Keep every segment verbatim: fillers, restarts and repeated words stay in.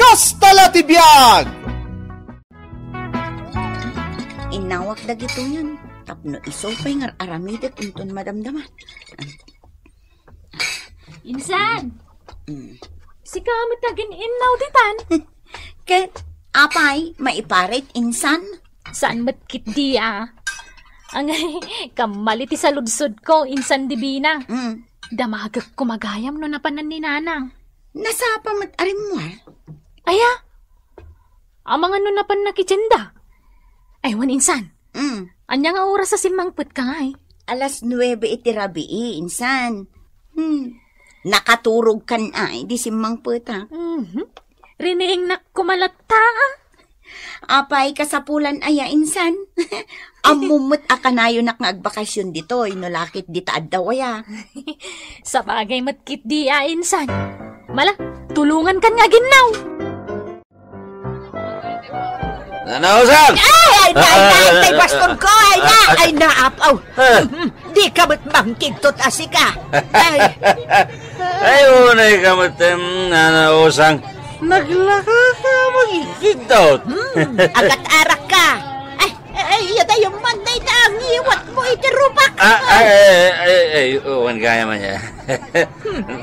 Hasta la ti biag! Innawak dagitoyen tapno isu pay nga ar-aramidek inton madamdama. Insan! Mm. Sika met agin-innaw ditan? Ket, apay, maiparit, insan? Saan met ketdi a? Angay, kammali ti saludsodko, insan Divina. Mm. Damagek koma gayam no napanan ni Nanang. Nasapa met a rimmuar? Aya? Amangan no napanna iti tienda? Ay, wen insan. Mm. Ania nga oras a simmangpetka ngay? Alas nuebe iti rabii, insan. Hmm. Nakaturogkan ay di simmangpetak. Mhm. Riniingnak koma latta, a. Apay, kasapulan aya, insan? Ammom met a kanayonak nga agbakasyon ditoy, no la ket dita adda aya. Sabagay met ketdi a, insan. Mala, tulongankan nga aginnaw. Nanausag! Ay, ay, na, ay, na, ay, tay bastonko, ay, na, ay, na, apaw. Ah. Dika met mangkigtot a sika. Ay. Ay, unay ka met, em, nanausang. Naglaka ka, mangkigtot. Hmm, agat-arak ka. Ay, ay, ay, tayo man, day, ta, ang iwat mo, iti rupak. Ah, ay, ay, ay, ay, ay, uwan kaya man niya.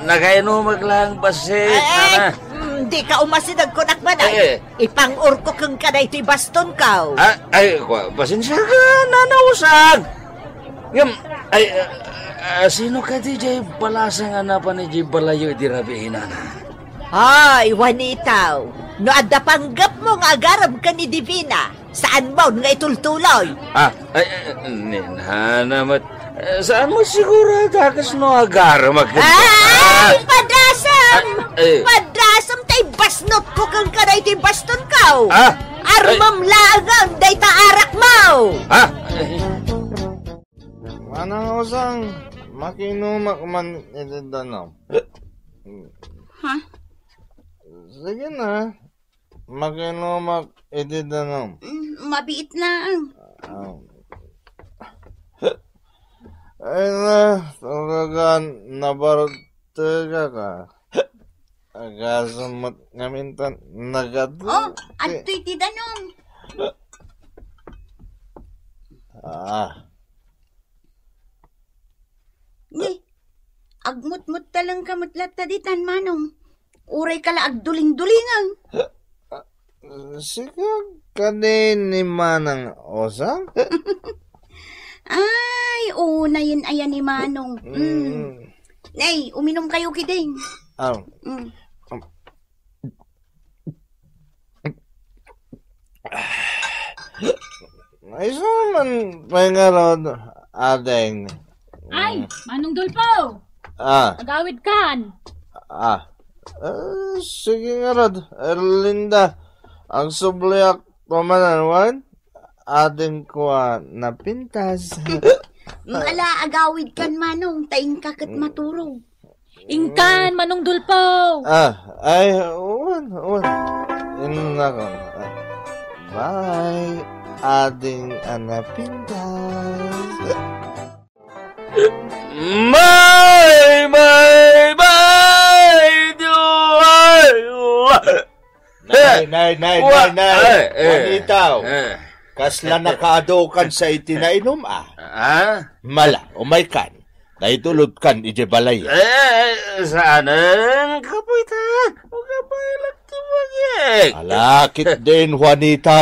Nakainumak lang, basit, Ay, ay, nana. Hmm, di ka umasideg kunak man, ay. Eh, eh. Ipang-urko kenka daytoy bastonko. Ah, ay, kwa, pasensya ka, nanausag. Ngem, ay, ah, ah, sino kadi jay balasang a napan idiay balayo idi rabii, nana? Ay, Juanito, no adda panggepmo nga agarem ken ni Divina, saan mo nga itultuloy? Ah, ay, ay, ni nana met. Eh, saan mo siguro a dakes no agarem a ket Ay, Ah! padasem! Ay, eh. Padasem tay basnotko ken kadaytoy bastonko. Ah! Armem Ay. laeng dayta arakmo! Ah! Ay. Manang Usang, makinumak man iti danum. Ha? Sige na. Makinumak iti danum. Mm, mabiit laeng. Ah. Ay na, talaga, nabartega ka. Agasem met ngamin ta nagadu. Oh, adtoy ti danum. Ah. Ni, agmutmut taleng ka met latta ditan, Manong. Uray ka la agduling-dulingan. Sika kadi ni Manang Osang? Ay, unayen aya ni Manong. Mm. Mm. Nay, uminum kayo, kiding. Aw. Mm. Maysa man pay ngarud, ading. Ay, Manong Dolfo! Ah. Agawid kan. Ah. Eh, sige ngarud, Erlinda. Agsubliak pamanan wen adingko a napintas. Ala, agawid kan, Manong, ta inka ket maturog. Inkan, Manong Dolfo. Ah, ay, uwan, uwan. Innakon. Ah, bye, ading a napintas. May, may, may, duwal. Nay, nay, nay, Wa-, nay, nay. Ay, eh, Juanito. Eh. Kasla nakaadukan sa iti nainum, ah. Ah? Mala, umaykan. Naitulodkan idiay balay. Eh, saanen, kapitan. O, kabaylak ti bagik. Ala, ketdin, Juanito.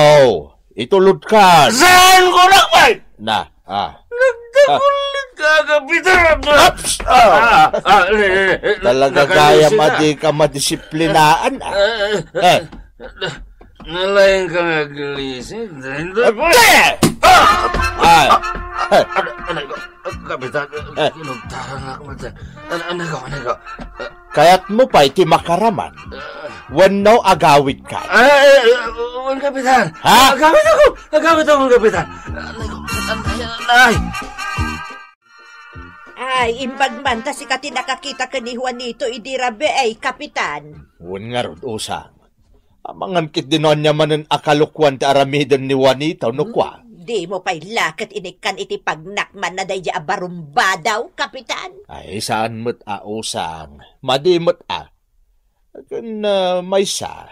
Itulodkan. Saan ko nakbay? Na, ah. Nagdagulit ka, kapitan. Ups! Ah. Ah, ah, eh, eh, eh, Talaga nakalisin gayam a na. Di ka madisiplinaan, ah. Eh, eh, Eh. na-, nalaing ka nga glisin. Ate! Ah! Ah! Ano, ano, ano, kapitan, Eh. kinugtaran ako, kapitan. Ano, ano ko, ano ko? Kayatmo pay ti makaraman? Wenno agawidkan? Ay, ay, ay, wen, Kapitan. Ha? Agawid ako! Agawid ako, Kapitan! Ay, ay, ay, ay. Ay, imbag man ta sika ti nakakita ken ni Juanito idi rabii, Kapitan. Wen ngarud, Usang. Amangan ketdi no ania manen a kalokuan ti aramiden ni Juanito no kua. Hmm, dimo pay la ket inikkan iti pagnakmanna daydi a barumbado, Kapitan? Ay, saan met a, Usang. Madi met a. Ken, ah, maysa,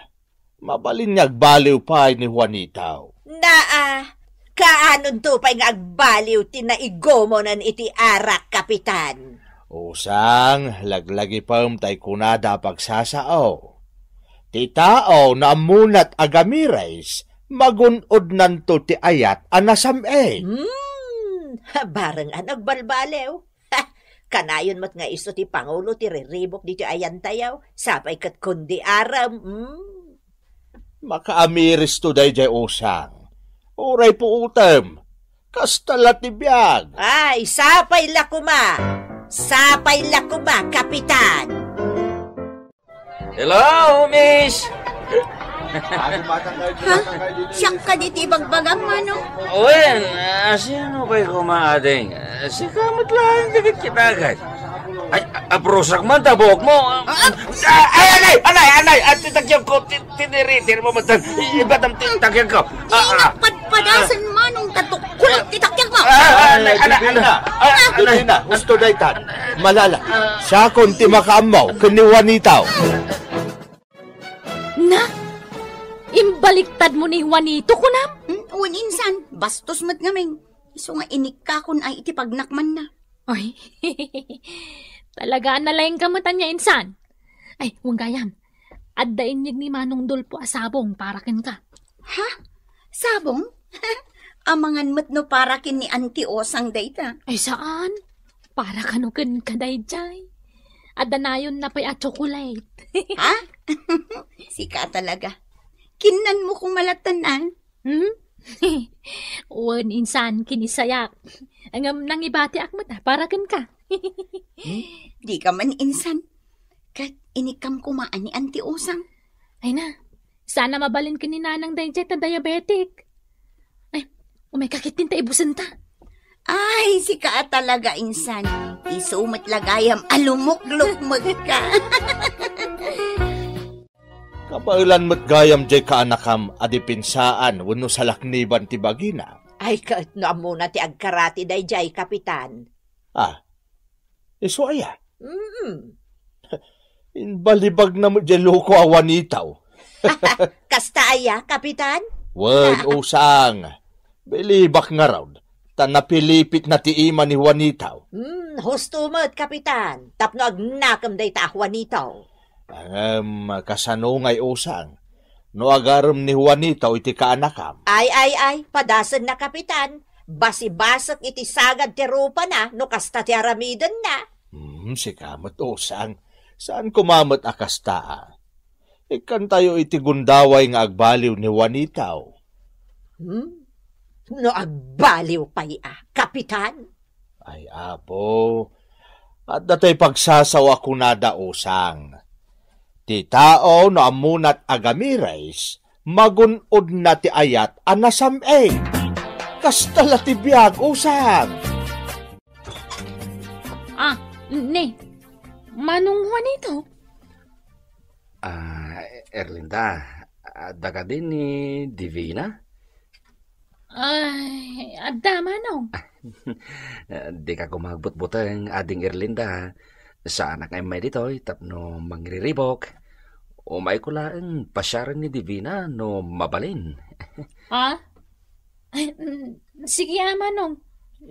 Mabalin nga agbaliw pay ni Juanito. Naa, kaanonto pay nga agbaliw ti naigumonan iti arak, Kapitan? Usang, laglagipem tay kunada a pagsasao. Ti tao no ammonat agamires, magun-odnanto ti ayat a nasam-eng. Hmm, bareng a nagbalbaliw. Ha, kanayon met nga isu ti pangulo ti riribuk ditoy ayantayo, sapay ket kundi arem. Hmm. Makaamiristo daydiay, Usang. Uray puotem. Kasta la ti biag. Ay, sapay la koma. Sapay la koma, Kapitan. Hello, miss! Ha? Siak kadi ti ibagbagam, Manong? Wen, ah, sino pay koma, ading? Ah, sika met laeng dagiti kitagan. Ay, a-, aprusak man ta buokmo. Ah, ah, ay, anay, anay, anay, at ti takyagko, ti, tiniritir mo matan. Ibatam ti takyagko. Ah, ah. Padpadasen, Manong, ta tukkulak ti takyagmo. Ah, ah, anay, anay, anay. Ah, Divina, husto daytan. Malala, siakon ti makaammo ken ni Juanito. Na? Imbaliktadmo ni Juanito, kunam? Hmm, wen, insan, bastos met ngamin. Isu nga inikkakon ay iti pagnakmanna. Ay, talaga a nalaingka met ania, insan. Ay, wen gayam, adda inyeg ni Manong Dolfo a sabong para kenka. Ha? Sabong? Amangan met no para ken ni Auntie Osang dayta. Ay, saan? Para kano kenka daydiay. Adda nayonna pay a chocolate. Ha? Sika talaga. Kinnanmo koma latta, ah. Hmm? Wen, insan, kinisayak. Ngem nangibatiak met, ah, para kenka. Hmm? Dika man, insan. Ket inikkam koma ni Auntie Osang. Ay na, sana mabalin ken ni Nanang daydiay ta diabetic. Ay, umayka ketdin ta ibusenta. Ay, sika a talaga, insan. Isu met la gayam a lumuklukmekka. Kabaelan met gayam diay kaanakam a dipensaan wenno salakniban ti bagina. Ay, ket no ammona ti agkarati daydiay, Kapitan. Ah, isu aya? Mm. Imbalibagna met diay loko a Juanito. Kasta aya, Kapitan? Wen, usang. Bilibak ngarud, ta napilipitna ti ima ni Juanito. Hmm, husto met, Kapitan, tapno agnakem dayta a Juanito. Ngem kasano ngay, usang, no agarem ni Juanito iti kaanakam? Ay, ay, ay, padasenna, Kapitan. Basibasek iti sagad ti rupana no kasta ti aramidenna. Hmm, sika met, usang. Saan koma met a kasta, ah. Ikkantayo iti gundaway nga agbaliw ni Juanito. Hmm? No agbaliw pay a, Kapitan? Ay, Apo, adda tay pagsasao a kunada, usang. Ti tao no ammonat agamires, magun-odna ti ayat a nasam-eng. Kasta la ti biag, usang. Ah, ni, Manong Juanito? Ah, Erlinda, adda kadi ni Divina? Ay, adda, Manong. Dika koma agbutbuteng, Ading Erlinda. Saanak nga immay ditoy tapno mangriribok. Umayko laeng pasiaren ni Divina no mabalin. Ha? Ay, mm, sige, a, Manong.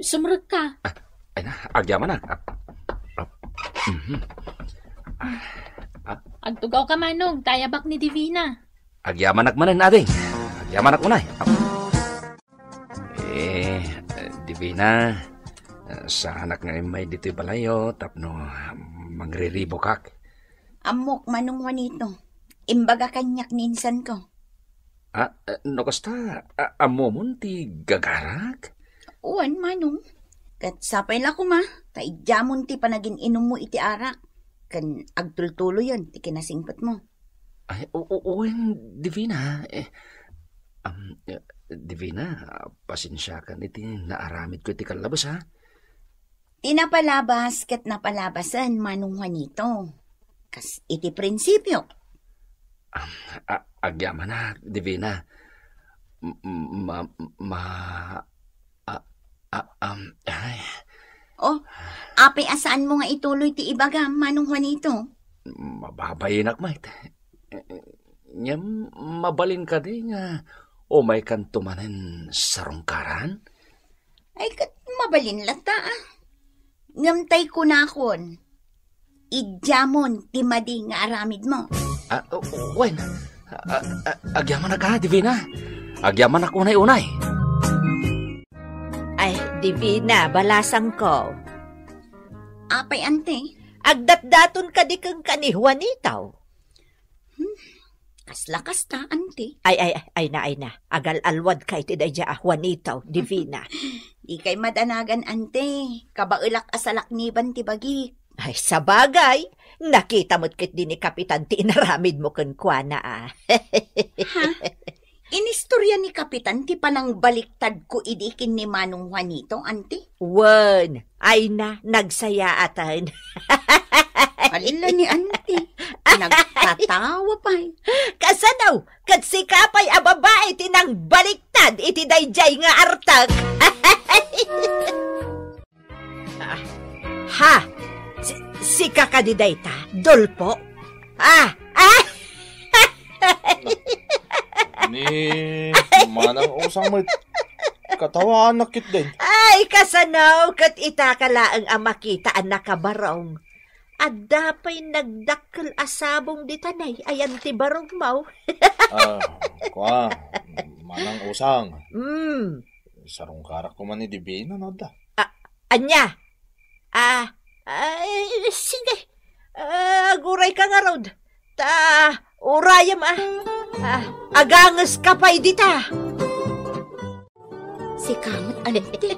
Sumrekka. Ah, ay na, agyamanak. Ah, ah, mhm. Ah, ah. Agtugawka, Manong, ta ayabak ni Divina. Agyamanak manen, ading. Agyamanak unay. Ah. Eh, Divina, saanak nga immay ditoy balayyo tapno mangriribokak. Ammok, Manong Juanito. Imbaga kaniak ni insanko. Ah, eh, no kasta, a-, ammomon ti gagarak? Wen, Manong. Ket sapay la koma, ta idiamon ti panagin-inummo iti arak, ken agtultuloyen ti kinasingpetmo. Ay, o-, o-, wen, Divina, eh, am, eh, Divina, pasensiakan iti naaramidko iti kallabas, ha? Ti napalabas ket napalabasen, Manong Juanito. Kas iti prinsipio. Am, a-, agyamanak, Divina. M-, ma-, ma-, a-, a-, am, ay. Oh, apay a saanmo nga ituloy ti ibagam, Manong Juanito? Mababainak met. Ngem mabalin kadi nga umaykanto manen sarungkaran? Ay, ket mabalin latta, a. Ngem tay kunakon, idiamon ti madi nga aramidmo. Ah, wen. Ah, ah, agyamanak, a, Divina. Agyamanak unay-unay. Ay, Divina, balasangko. Apay, ante? Agdatdaton kadi kenka ni Juanito? Hmm, kasla kasta, ante? Ay, ay, ay, ay na, ay na. Agal-alwadka iti daydiay a Juanito, Divina. Dikay madanagan, ante. Kabaelak a salakniban ti bagik. Ay, sabagay. Nakita met ketdi ni Kapitan ti inaramidmo kenkuana, a. Ha? Inistorya ni Kapitan ti panangbaliktadko idi ken ni Manong Juanito, ante? Wen, ay na, nagsayaatan. Ala ni ante, nagtatawa pay. Kasano? Ket sika pay a babai ti nangbaliktad iti daydiay nga artek. Ah, ha? Si-, sika kadi dayta, Dolpo? Ah, ah! Ni Manang Usang met katawaanak ketdin. Ay, kasano ket itaka laeng a makita a nakabarong. Adda pay nagdakkel a sabong dita, nay, ayan ti barongmo. Ah, kua, Manang Usang. Mm. Sarungkarak ko man ni Divina, no, adda? Ah, ania? Ah, ay, sige. Ah, aguray ka ngarud. Ta, urayem, a. Ah, aganges ka pay dita. Sika met, ante.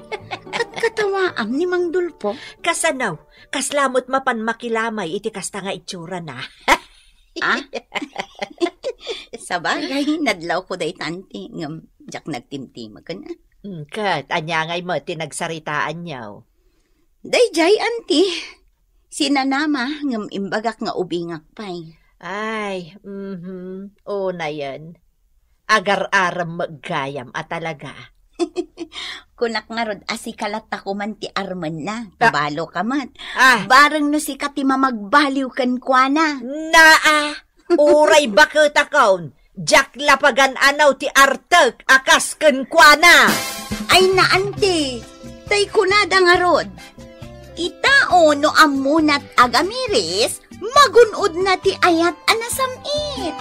Ket katawaam ni Mang Dolpo? Kasano? Kasla met mapan makilamay iti kasta nga itsurana. Ah? Sabagay, nadlawko dayta, ante, ngem diak nagtimtimaken, a. Mm, ket, ania ngay met ti nagsaritaanyo? Daydiay, ante. Sinanama, ngem imbagak nga ubingak pay. Ay, mhm. Unayen. Agar-arem met gayam a talaga. Kunak ngarud a sika latta koman ti armenna. Ah. Kabaloka met. Ah. Bareng no sika ti mamagbaliw kenkuana. Naa, uray baketakon, diak la pagan-anaw ti artek a kas kenkuana. Ay, na, ante, tay kunada ngarud, ti tao no ammona ti agamiris, magun-odna ti ayat a nasam-it.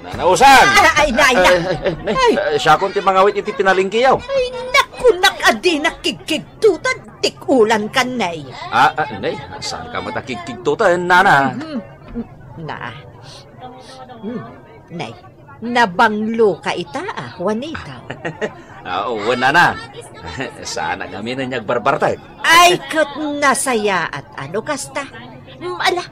Nana Usang! Ah, ay na, ay na. Eh, eh, nay, ay, eh, siakon ti mangawit iti pinalengkeyo. Ay, naku, nak-, a dinak kigkigtutan, tikulan kan, nay. Ah, ah, nay, saan ka met a kigkigtutan, nana? Mhm. Na. Hmm, nay, nabanglo ka ita, a, Juanito. Ah, wen, nana. Saan a ngamin nga agbarbartek. Ay, ket nasayaat, a, no kasta. Mm, ala,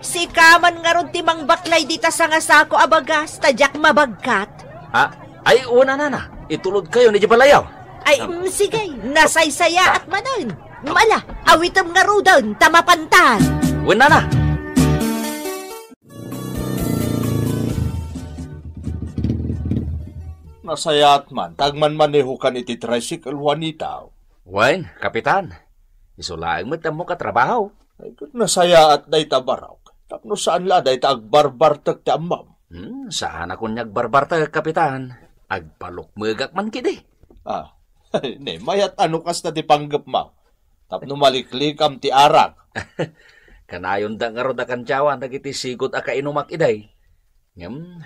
sika man ngarud ti mangbaklay dita sangasako a bagas, ta diak mabagkat. Ah, ay, wen, nana. Itulodkayon idiay balayo. Ay, mm, sige, nasaysayaat manen. Mm, ala, awitem ngaruden, ta mapantan. Wen, nana. Nasayaat man, ta agmanmanehokan iti tricycle, Juanito. Wen, Kapitan. Isu laeng met ti ammok a trabaho. Ay, ket nasayaat dayta barok. Tapno saan la dayta agbarbartek ti ammom. Hmm, saanakon nga agbarbartek, Kapitan. Agpalukmegak man kidi. Ah, ne, mayat a no kasta ti panggepmo. Tapno maliklikam ti arak. Kanayonda ngarud a kantiawan dagiti sigud a kainumak idi. Ngem,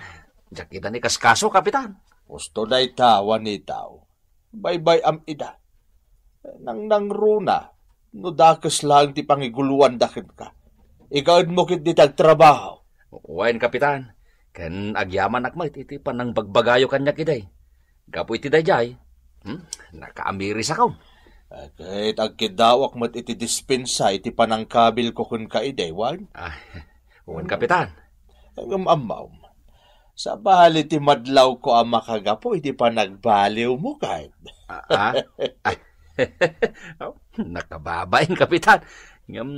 diak ida ni kaskaso, Kapitan. Husto dayta, Juanito. Baybay-am ida. Nangnangruna, no dakes laeng ti pangiguluanda kenka. Igaedmo ketdi ti agtrabaho. Wen, Kapitan, ken agyamanak met iti panangbagbagayo kaniak idi. Gapu iti daydiay, hmm, nakaamirisakon. Ket agkiddawak met iti dispensa iti panangkabilko kenka idi, wen? Ah, wen, Kapitan. Ngem ammom, sabali ti madlawko a makagapu iti panagbaliwmo, ket. Ah, ah, ah. Oh, nakababain, Kapitan. Ngem,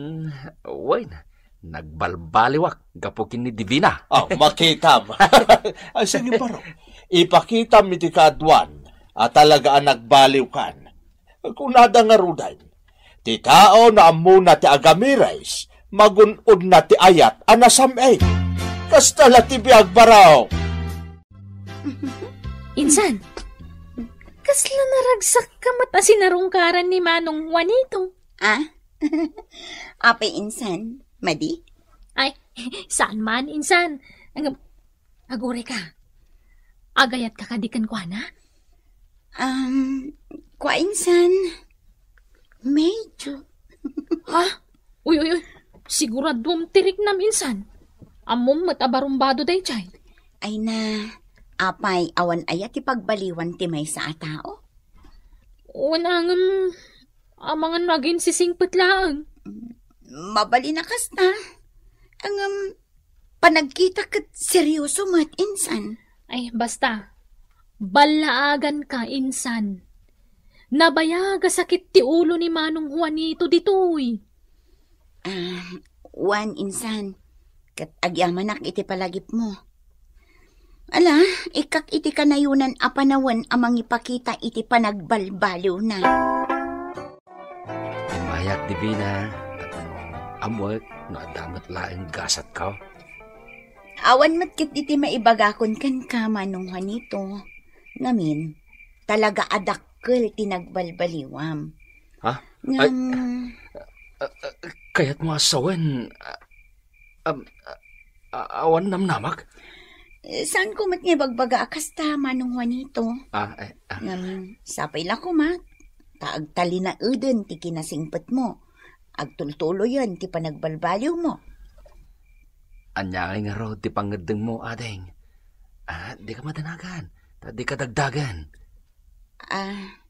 wen, nagbalbaliwak gapu ken ni Divina. Oh, makitam. Ay, sige, baro. Ipakitam iti kaaduan a talaga a nagbaliwkan. Kunada ngaruden, ti tao no ammona ti agamiris, magun-odna ti ayat a nasam-it. Kasta la ti biag, baro. Insan, kasla naragsak ka met a sinarungkaran ni Manong Juanito? Ah? Apay, insan, madi? Ay, saan man, insan. Ang, agure ka. Agayat ka kadi kenkuana? Um, kua, insan, medyo. Ha? Uy, uy, uy. Siguraduam ti riknam, insan. Ammom met a barumbado daydiay. Ay na, apay, awan aya ti pagbaliwan ti maysa a tao? Wen, ngem, amangan no aginsisingpet laeng. Mabalin a kasta. Ngem, panagkita ket seryoso met, insan. Ay, basta. Ballaagan ka, insan. Nabayag a sakit ti ulo ni Manong Juanito ditoy. Ah, wen, insan. Ket agyamanak iti palagipmo. Ala, ikkak iti kanayonan a panawen a mangipakita iti panagbalbaliwna. Immayak, Divina, tapno ammoek no adda met laeng gasatko. Awan met ket iti maibagakon kenka, Manong Juanito. Ngamin, talaga a dakkel ti nagbalbaliwam. Ha? Ay, ngem, ah, ah, kayatmo a sawen, ah, am, ah, ah, awan namnamak? Eh, saanko met nga ibagbaga a kasta, Manong Juanito? Ah, eh, ah. Ngem, sapay la koma, ta agtalinaeden ti kinasingpetmo. Agtultuloyen ti panagbalbaliwmo. Ania ngay ngarud ti pangngeddengmo, ading? Ah, dika madanagan, ta dika dagdagen. Ah,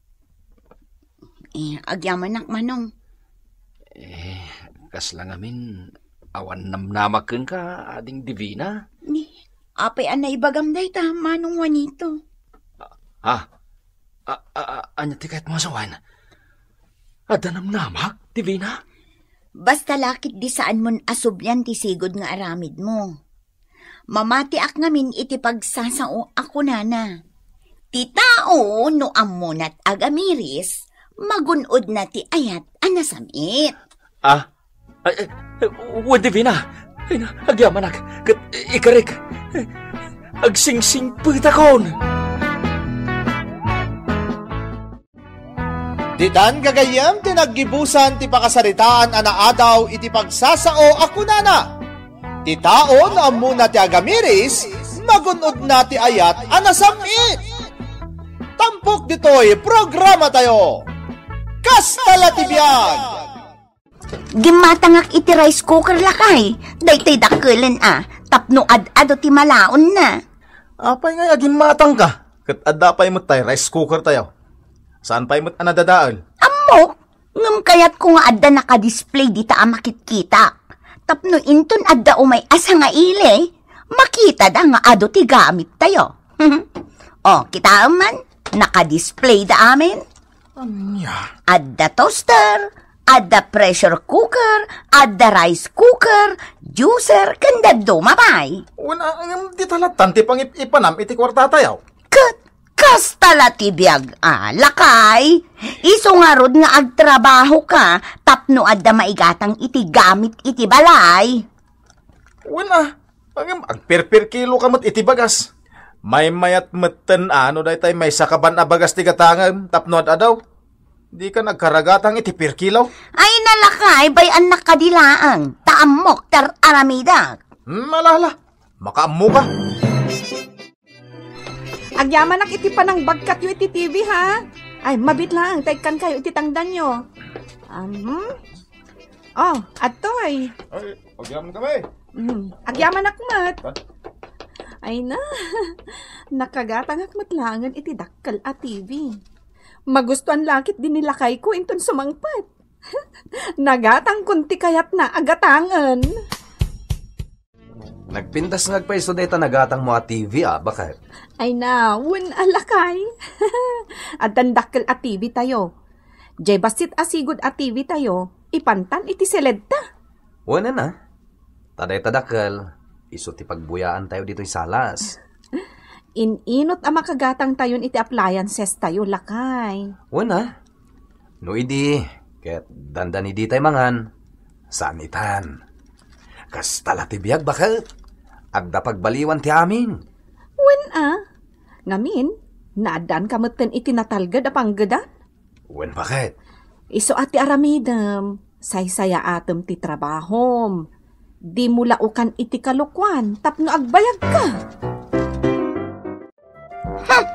eh, agyamanak, Manong. Eh, kasla ngamin, awan namnamak kenka, Ading Divina? Ni, apay a naibagam dayta, Manong Juanito? Ah, ah, ah, ah, ania ti kayatmo a sawen? Adda namnamak, Divina? Basta la ket di saanmon a sublian ti sigud nga aramidmo. Mamatiak ngamin iti pagsasao a kunana, "Ti tao no ammona ti agamiris, magun-odna ti ayat a nasam-it." Ah, ay, ay, wen, Divina. Ay na, agyamanak, ket ikarik. Agsingsingpetakon. Ditan gagayyem ti naggibusan ti pakasaritaan a naadaw iti pagsasao a kunana, "Ti tao no ammona ti agamiris, magun-odna ti ayat a nasam-it." Tampok ditoy programatayo. Kasta la ti biag! Gimmatangak iti rice cooker, lakay. Daytoy dakkelen a, tapno ad-ado ti malaonna. Apay ngay a gimmatangka? Ket adda pay met tay rice cooker tayo. Saan pay met a nadadael? Ammok, ngem kayatko nga adda nakadisplay dita a makitkitak. Tapno inton adda umay a sangaili, makitada nga adu ti gamit tayo. O, kitaem man, nakadisplay da amin. Ania? Adda toaster, adda pressure cooker, adda rice cooker, juicer, ken dadduma pay. Wen, ngem dita lattan ti pangip-ipanam iti kuartatayo. Ket kasta la ti biag a, lakay. Isu ngarud nga agtrabahoka tapno adda maigatang iti gamit iti balay. Wen a, ngem agpirpirkiloka met iti bagas. Maymayat metten a no daytay maysa ka ban a bagas ti gatangem tapno ad-adaw. Dika nagkaragatang iti pirkilo? Ay, nalakay, bay-annak kadi laeng. Ta ammok, tar-aramidak. Hmm, ala, ala. Makaammoka. Agyamanak iti panangbagkatyo iti T V, ha? Ay, mabit laeng, ta ikkankayo iti tangdanyo. Mhm. Oh, adtoy. Ay, agyaman kami. Mm, agyamanak met. Ha? Ay na, nakagatangak met laengen iti dakkel a T V. Magustuan la ket di ni lakayko inton sumangpet. Nagatangkon ti kayatna a gatangen. Nagpintas nga agpayso dayta nagatangmo a T V a, baket? Ay na, wen a, lakay. Addan dakkel a T V tayo. Jay bassit a sigud a T V tayo, ipantan iti seledta. Wen a. Ta dayta dakkel, isu ti pagbuyaantayo ditoy salas. In-inot a makagatangtayon iti appliancestayo, lakay. Wen a. No idi, ket dandani ditay mangan, saan itan. Kasta la ti biag, baket. Adda pagbaliwan ti amin. Wen a, ngamin, naaddaanka metten iti natalged a panggedan? Wen, baket? Isu a ti aramidem, saysayaatem ti trabahom. Dimo laukan iti kalokuan tapno agbayagka. Hmm,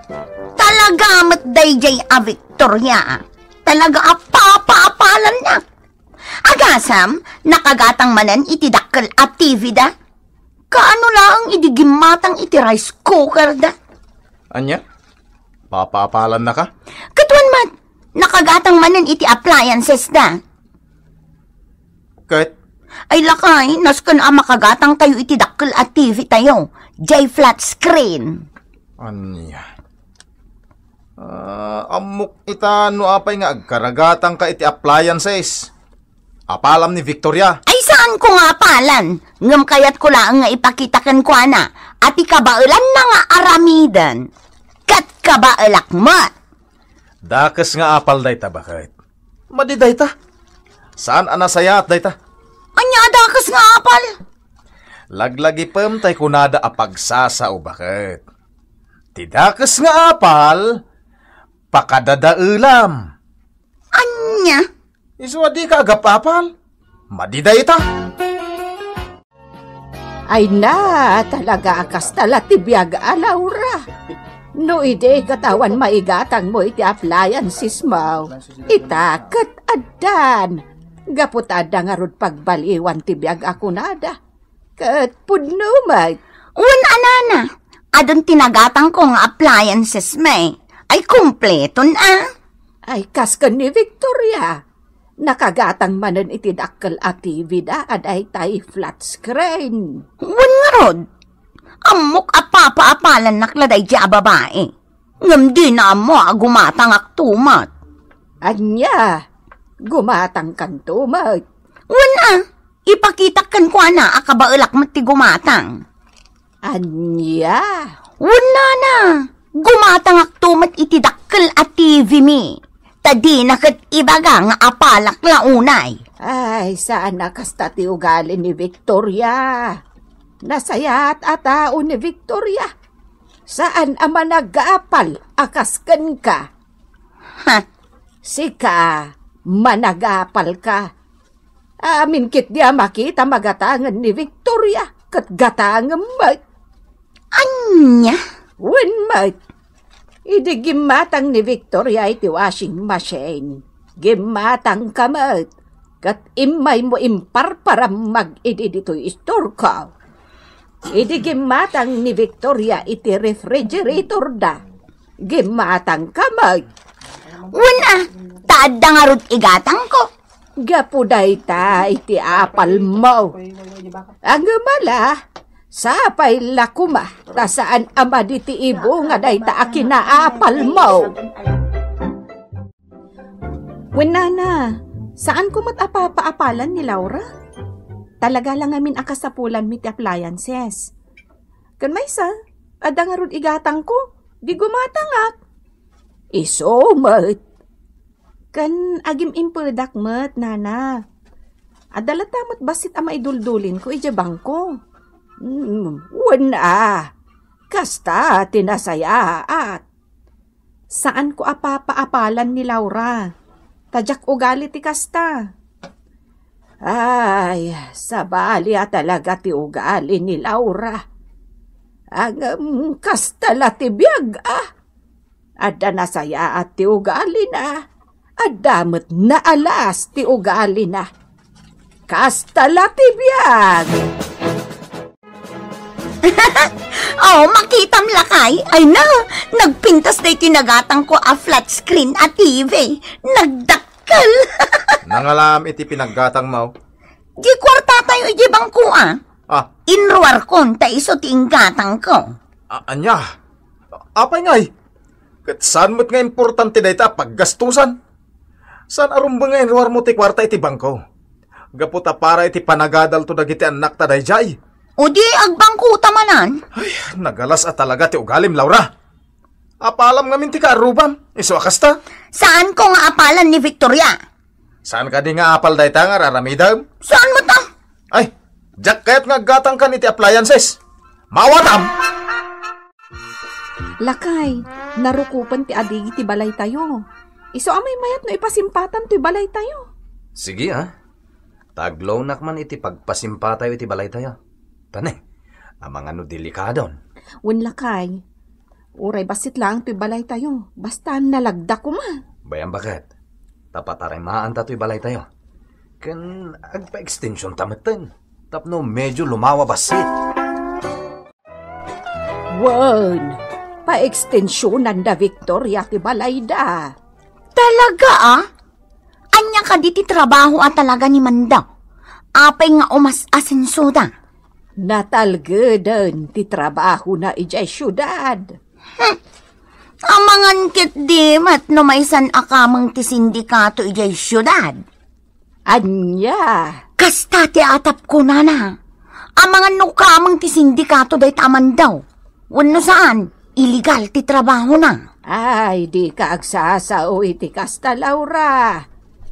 talaga met daydiay a Victoria. Talaga a papaapalannak. Agasam, nakagatang manen iti dakkel a T V da? Kaano laeng idi gimmatang iti rice cooker da? Ania? Papaapalannaka? Ket wen met, nakagatang manen iti appliances da. Ket? Ay lakay, nasken a makagatang tayo iti dakkel a T V tayo. Jay flat screen. Ania? Ah, ammok ita no apay nga agkaragatangka iti appliances. Apalam ni Victoria. Ay, saanko nga apalan. Ngem kayatko laeng nga ipakita kenkuana a ti kabaelanna nga aramiden ket kabaelak met. Dakes nga apal dayta, baket. Madi dayta. Saan a nasayaat dayta? Ania a dakes nga apal? Laglagipem tay kunada a pagsasao, baket. Ti dakes nga apal, pakadadaelam. Ania? Isu a dika agap-apal? Madi dayta. Ay na, talaga a kasta la ti biag a, Laura. No idi ket awan maigatangmo iti appliances mo, ita ket addan. Gapu ta adda ngarud pagbaliwan ti biag a kunada. Ket pudno met. Wen a, nana, adun ti nagatangko nga appliances met. Ay, kumpleton a. Ay, kas ken ni Victoria. Nakagatang manen iti dakkel a T V da a daytay flat screen. Wen ngarud, ammok a papaapalannak la daydi a babai. Ngem dina ammo a gumatangakto met. Ania? Gumatangkanto met? Wen a, ipakitak kenkuana a kabaelak met ti gumatang. Ania? Wen nana, gumatangakto met iti dakkel a T V mi. Ta dina ket ibaga nga apalak la unay. Ay, saan a kasta ti ugali ni Victoria. Nasayaat a tao ni Victoria. Saan a managapal a kas kenka. Ha? Sika, managapalka. Amin ketdi a makita, magatangen ni Victoria, ket gatangem met. Ania? Wen met. Idi gimmatang ni Victoria iti washing machine, gimmatangka met, ket immaymo imparparamag idi ditoy istorko. Idi gimmatang ni Victoria iti refrigerator da, gimmatangka met. Wen a, ta adda ngarud igatangko. Gapu dayta iti apalmo. Ngem ala, sapay la koma, ta saan a madi ti ibunga dayta a kinaapalmo. Wen nana, saanko met a papaapalan ni Laura. Talaga la ngamin a kasapulanmi ti appliances. Ken maysa, adda ngarud igatangko, di gumatangak. Isu met. Ken agim-impedak met, nana. Adda latta met bassit a maiduldulinko idiay bangko. Hmm, wen a. Kasta ti nasayaat. Saanko a papaapalan ni Laura. Ta diak ugali ti kasta. Ay, sabali a talaga ti ugali ni Laura. Ngem kasta la ti biag a. Adda nasayaat ti ugalina. Adda met naalas ti ugalina. Kasta la ti biag. Oh, makitam lakay. Ay na, nagpintas day ti nagatangko a flat screen a T V. Nagdakkel. Nangalam iti pinaggatangmo. Di kuarta tayo iti bangko a. Ah. Inruarkon ta isu ti inggatangko. A-, ania? Apay ngay? Ket saan met nga importante dayta a paggastusan? Saan a rumbeng nga inruarmo ti kuarta iti bangko? Gapu ta para iti panagadalto dagiti annakta daydiay. O di agbangkota manen? Ay, nagalas a talaga ti ugalim, Laura. Apalam ngamin ti kaarrubam. Isu a kasta. Saanko nga apalan ni Victoria. Saan kadi nga apal dayta nga ar-aramidem? Saan met a? Ay, diak kayat nga aggatangkan iti appliances. Maawatam! Lakay, narukopen ti adigi ti balaytayo. Isu a maymayat no ipasimpatan toy balaytayo. Sige, ah. Taglawnak man iti pagpasimpatayo iti balaytayo. Tane, amangan no delikadon. Wen, lakay. Uray bassit laeng toy balaytayo. Basta nalagda koma. Bay-am baket. Ta patarimaanta toy balaytayo. Ken agpa-extensionta metten. Tapno medyo lumawa bassit. Wen, paekstensionanda Victoria ti balayda. Talaga, ah? Ania kadi ti trabaho a talaga ni Manda? Apay nga umas-asensoda? Natalgeden ti trabahona idiay siudad. Hmm. Amangan ketdi met no maysan a kameng ti sindikato idiay siudad. Ania? Kasta ti atap kunana. Amangan no kameng ti sindikato dayta a Manda. Wenno saan, illegal ti trabahona. Ay, dika agsasao iti kasta, Laura.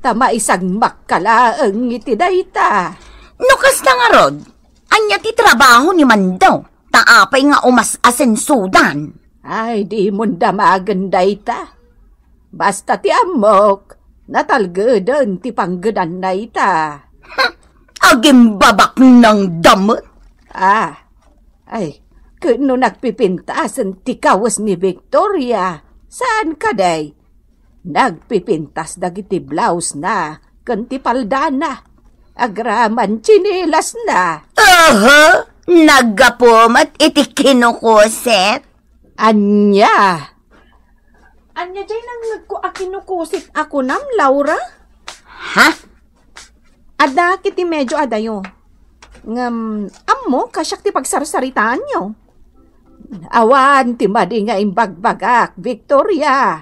Ta maisagmakka laeng iti dayta. No kasta ngarud, ania ti trabaho ni Manda? Ta apay nga umas-asensodan? Ay, dimon damagen dayta. Basta ti ammok, natalgeden ti panggedanna ita. Agimbabaknangda met. Ah, ay, ken no nagpipintasen ti kawes ni Victoria, saan kadi? Nagpipintas dagiti blousena ken ti paldana, agraman tsinelasna. Aha! Naggapu met iti kinukuset? Ania? Ania diay nangngegko a kinukuset a kunam, Laura? Ha? Adda kiti medyo adayo. Ngem, ammo, kasiak ti pagsarsaritaanyo. Awan ti madi nga imbagbagak, Victoria.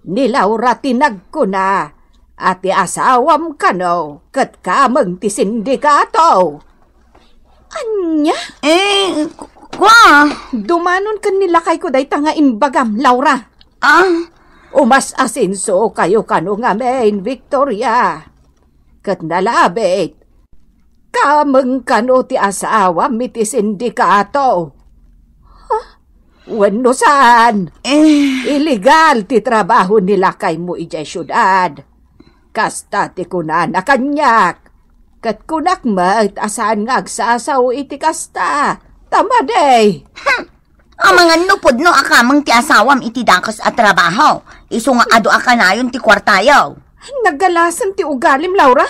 Ni Laura ti nagkuna a ti asawam kano ket kameng ti sindikato. Ania? Eh, ku-, kua? Dumanon ken ni lakayko dayta nga imbagam, Laura. Ah? Umas-asensokayo kano ngamin, Victoria. Ket nalabit, kameng kano ti asawam iti sindikato? Ha? Wenno saan? Eh. Illegal ti trabaho ni lakaymo idiay siudad. Kasta ti kunana kaniak. Ket kunak met a saan nga agsasao iti kasta. Ta madi. Hmm. Amangan no pudno a kameng ti asawam iti dakes a trabaho, isu nga adu a kanayon ti kuartayo. Naggalasen ti ugalim, Laura.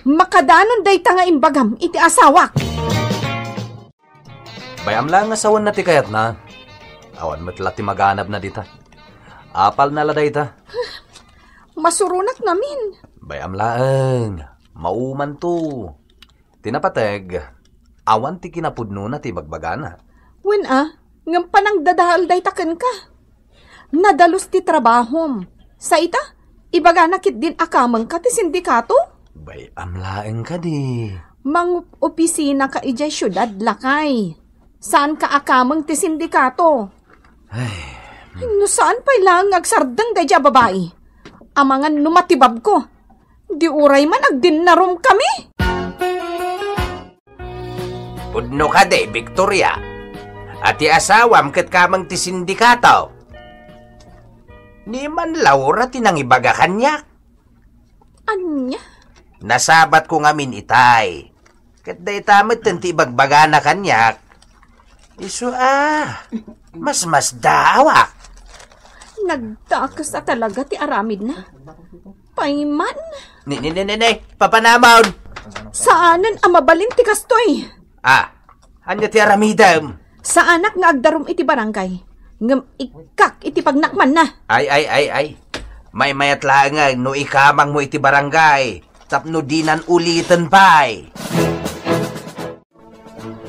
Makadanon dayta nga imbagam iti asawak. Bay-am laeng nga sawenna ti kayatna. Awan met la ti maganabna dita. Apalna la dayta. Masuronak ngamin. Bay-am laeng. Maumanto. Ti napateg, awan ti kinapudnona ti ibagbagana. Wen a, ngem panangdadael dayta kenka. Nadalus ti trabahom. Sa ita, ibagana ketdin a kamengka ti sindikato? Bay-am laeng kadi. Mangopisinaka idiay siudad, lakay. Saanka a kameng ti sindikato. Ay. Ay, no saan pay laeng nga agsardeng daydiay a babai. Amangan no matibabko. Di uray man agdinnarumkami. Pudno kadi, Victoria, a ti asawam ket kameng ti sindikato? Ni man Laura ti nangibaga kaniak. Ania? Nasabatko ngamin itay. Ket dayta metten ti ibagbagana kaniak. Isu a, masmasdaawak. Nagdakes a talaga ti aramidna. Payman. Ni, ni, ni, ni, ni, papanamon. Saanen a mabalin ti kastoy. Ah, ania ti aramidem? Saanak nga agdarum iti barangay, ngem ikkak iti pagnakmanna. Ay, ay, ay, ay. Maymayat laeng no ikamangmo iti barangay, tapno dinan uliten pay.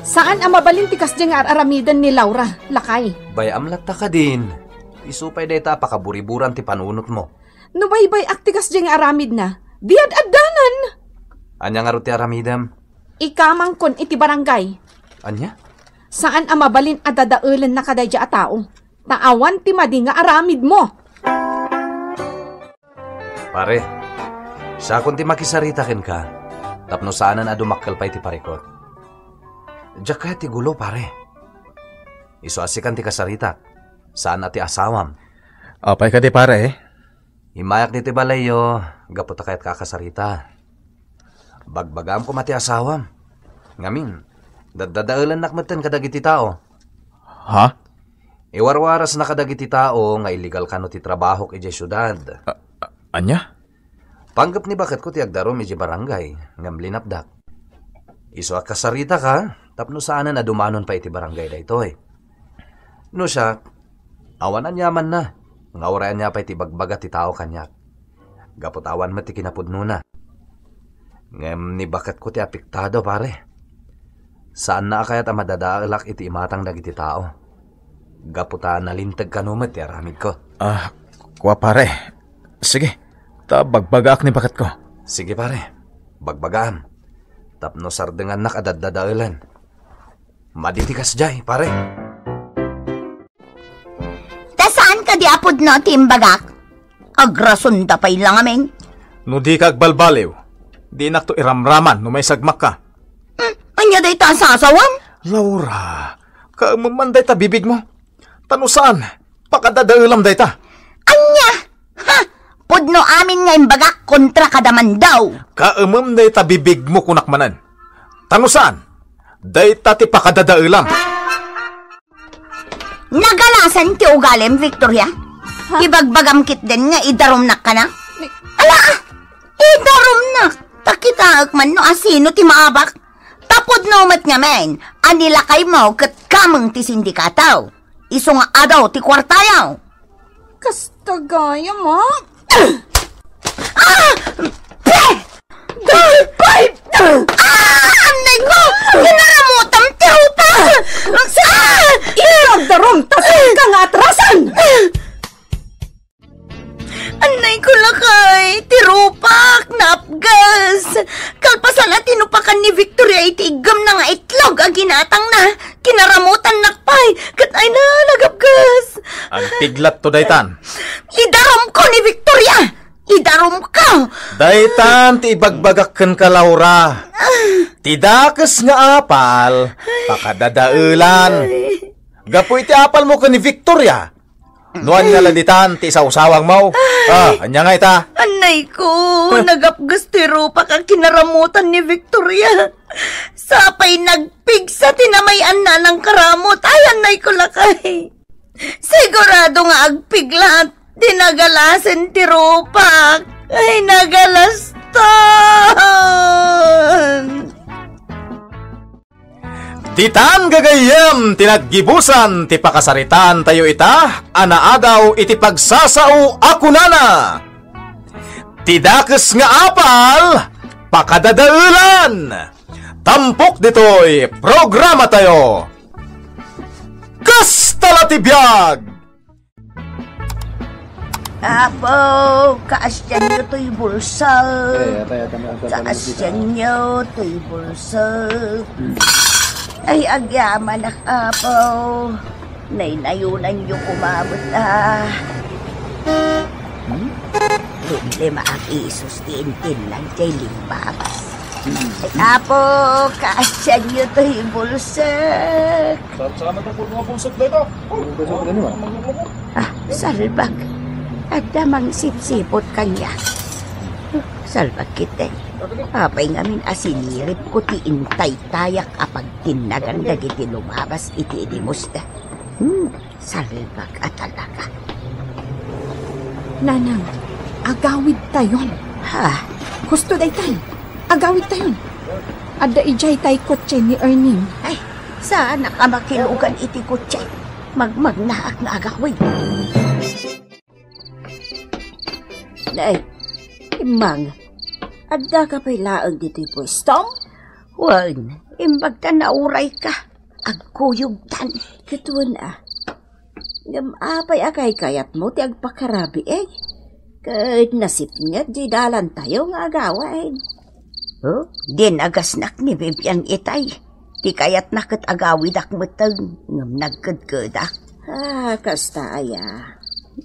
Saan a mabalin ti kasdiay nga ar-aramiden ni Laura, lakay. Bay-am latta kadin. Isu pay dayta a pakaburiburan ti panunotmo. No baybay-ak ti kasdiay nga aramidna, di ad-addanan. Ania ngarud ti aramidem? Ikamangkon iti barangay. Ania? Saan a mabalin a dadaelenna kadaydiay a tao, ta awan ti madi nga aramidmo. Pare, siakon ti makisarita kenka, tapno saanen a dumakkel pay ti parikut. Diak kayat ti gulo, pare. Isu a sikan ti kasaritak. Saan a ti asawam. Apay kadi, pare? Immayak ditoy balayyo, gapu ta kayatka a kasarita. Bagbagaam koma ti asawam. Ngamin, daddadaelannak metten kadagiti tao. Ha? Iwarwarasna kadagiti tao nga illegal kano ti trabahok idiay siudad. A-, a-, ania? Panggep ni baketko ti agdarum idiay barangay, ngem linapdak. Isu a kasaritaka, tapno saanen a dumanon pay iti barangay daytoy. No siak, awan aniamanna, nga uray ania pay ti ibagbaga ti tao kaniak. Gapu ta awan met ti kinapudnona. Ngem ni baketko ti apektado, pare. Saanna a kayat a madadaelak iti imatang dagiti tao. Gapu ta nalinteg kano met ti aramidko. Ah, kua, pare. Sige, ta bagbagaak ni baketko. Sige, pare. Bagbagaam. Tapno sardengannak a daddadaelan. Madi ti kasdiay, pare. Ta saan kadi a pudno ti imbagak? Agrasonda pay la ngamin. No dika agbalbaliw, dinakto iramraman no maisagmakka. Hmm, ania dayta a sasawam? Laura, kaemem man dayta bibigmo. Ta no saan, pakadadaelam dayta. Ania? Ha? Pudno amin nga imbagak kontra kada mandaw. Kaemem dayta bibigmo, kunak manen. Ta no saan, dayta ti pakadadaelam. Nagalasan ti ugalim, Victoria. Ha? Ibagbagam ketdin nga idarumnak kana? Ni- Ala! Idarumnak! Ta kitaek man no asino ti maabak. Ta pudno met ngamin a ni lakaymo ket kameng ti sindikato. Isu nga adu ti kuartayo. Kasta gayam, a? Ah! Pe! Dalpay! Ah! Annay ko! Kinaramutam ti rupak! Ah! Iyaragdarom ta saan ka nga atrasan! Annay ko lakay, ti rupak, naapgas. Kalpasan a tinupakan ni Victoria iti iggemna nga itlog a ginatangna, kinaramutannak pay, ket ay na, nagapgas. Agpiglatto daytan. Idarumko ni Victoria! Idarumko! Daytan ti ibagbagak kenka, Laura. Ti dakes nga apal, pakadadaelan. Gapu iti apalmo ken ni Victoria, no ania la ditan ti isawsawangmo? Ay. Ah, ania nga ita? Annay ko, nagapgas ti rupak a kinaramutan ni Victoria. Sapay nagpigsa ti namay-anna a nangkaramut. Ay, annay ko lakay. Sigurado nga agpiglat ti nagalasen ti rupak. Ay, nagalastan. Ditan gagayyem ti naggibusan ti pakasaritaantayo ita a naadaw iti pagsasao a kunana, Ti dakes nga apal, pakadadaelan. Tampok ditoy programatayo. Kasta la ti biag! Apo, kaasianyo toy bulsek. Kaasianyo toy bulsek. Ay, agyamanak, Apo. Naynayonanyo koma met, a. Hmm? Problema ak isus ti intinnag jay limbabas. Ay, Apo, kaasianyo toy bulsek. Sa-, salamat po, mga bulsek dayta. Bulsek dayta, a. Ah, salbag. Adda mangsipsipot kaniak. Salbag ketdi. Apay ngamin a siniripko ti intaytayak a pagtinnagan dagiti lumabas iti inimusda. Hmm. Salbag a talaga. Nanang, agawidtayon. Ha? Husto daytan. Agawidtayon. Adda idiay tay kotse ni Ernie. Ay, saanak a makilugan iti kotse. Magmagnaak nga agawid. Nay, Immang, addaka pay laeng ditoy puesto? Wen, imbagta naurayka. Agkuyogtan. Ket wen a. Ngem apay a kaykayatmo ti agpakarabii? Ket nasipnget diay dalantayo nga agawid. Oh, dinagasnak ni Bibian itay. Ti kayatna ket agawidak metten, ngem nagkedkedak. Ah, kasta aya.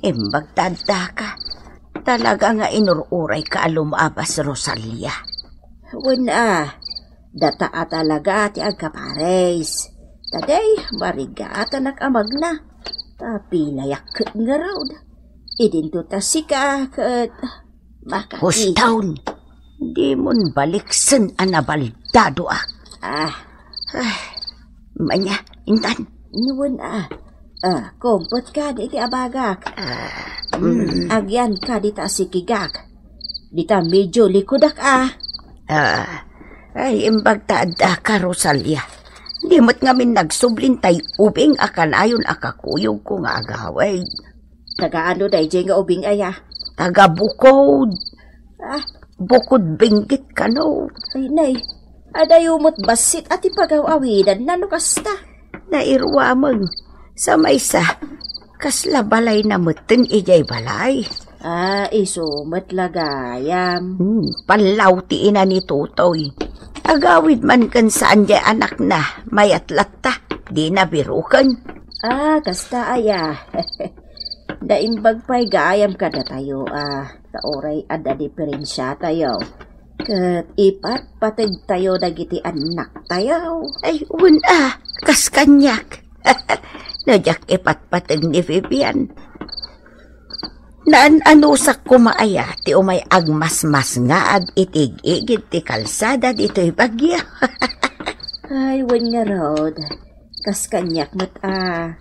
Imbag ta addaka. Talaga nga inur-urayka a lumabas, Rosalia. Wen a, Data a talaga ti agkapares. Ta dayta, marigatanak a magna. Ta pilayak ket ngarud. Idinto ta sika ket makakita. Huston! Dimon baliksen a nabaldadoak. Ah. Ah, manya, intan. Nuan a. Ah, kumpet kadi iti abagak. Ah, mm, mm. Agyan kadi ta asikigak. Dita medyo likudak a. Ah, ay, imbag ta addaka, Rosalia. Di met ngamin nagsublin tay ubing a kanayon a kakuyogko nga agawid. Taga ano daydiay nga ubing aya? Taga Bukod. Ah. Bukod Benguet kano. Ay, nay. Adayo met bassit a ti pagaw-awidanna no kasta. Nairuameng. Sa maysa, kasla balayna metten idiay balay. Ah, isu met la gayam. Hmm, pallaw ti ina ni Totoy. Agawid man ken saan diay anakna, mayat latta, dina biruken. Ah, kasta aya. Naimbag pay gayam kadatayo, ah, ta uray adda diperensiatayo. Ket ipatpategtayo dagiti annaktayo. Ay, wen a, kas kaniak. No diak ipatpateg ni Vivian. Naan-anusak koma aya ti umay agmasmasngag iti ig-igid ti kalsada ditoy Baguio. Ay, wen ngarud. Kas kaniak met a.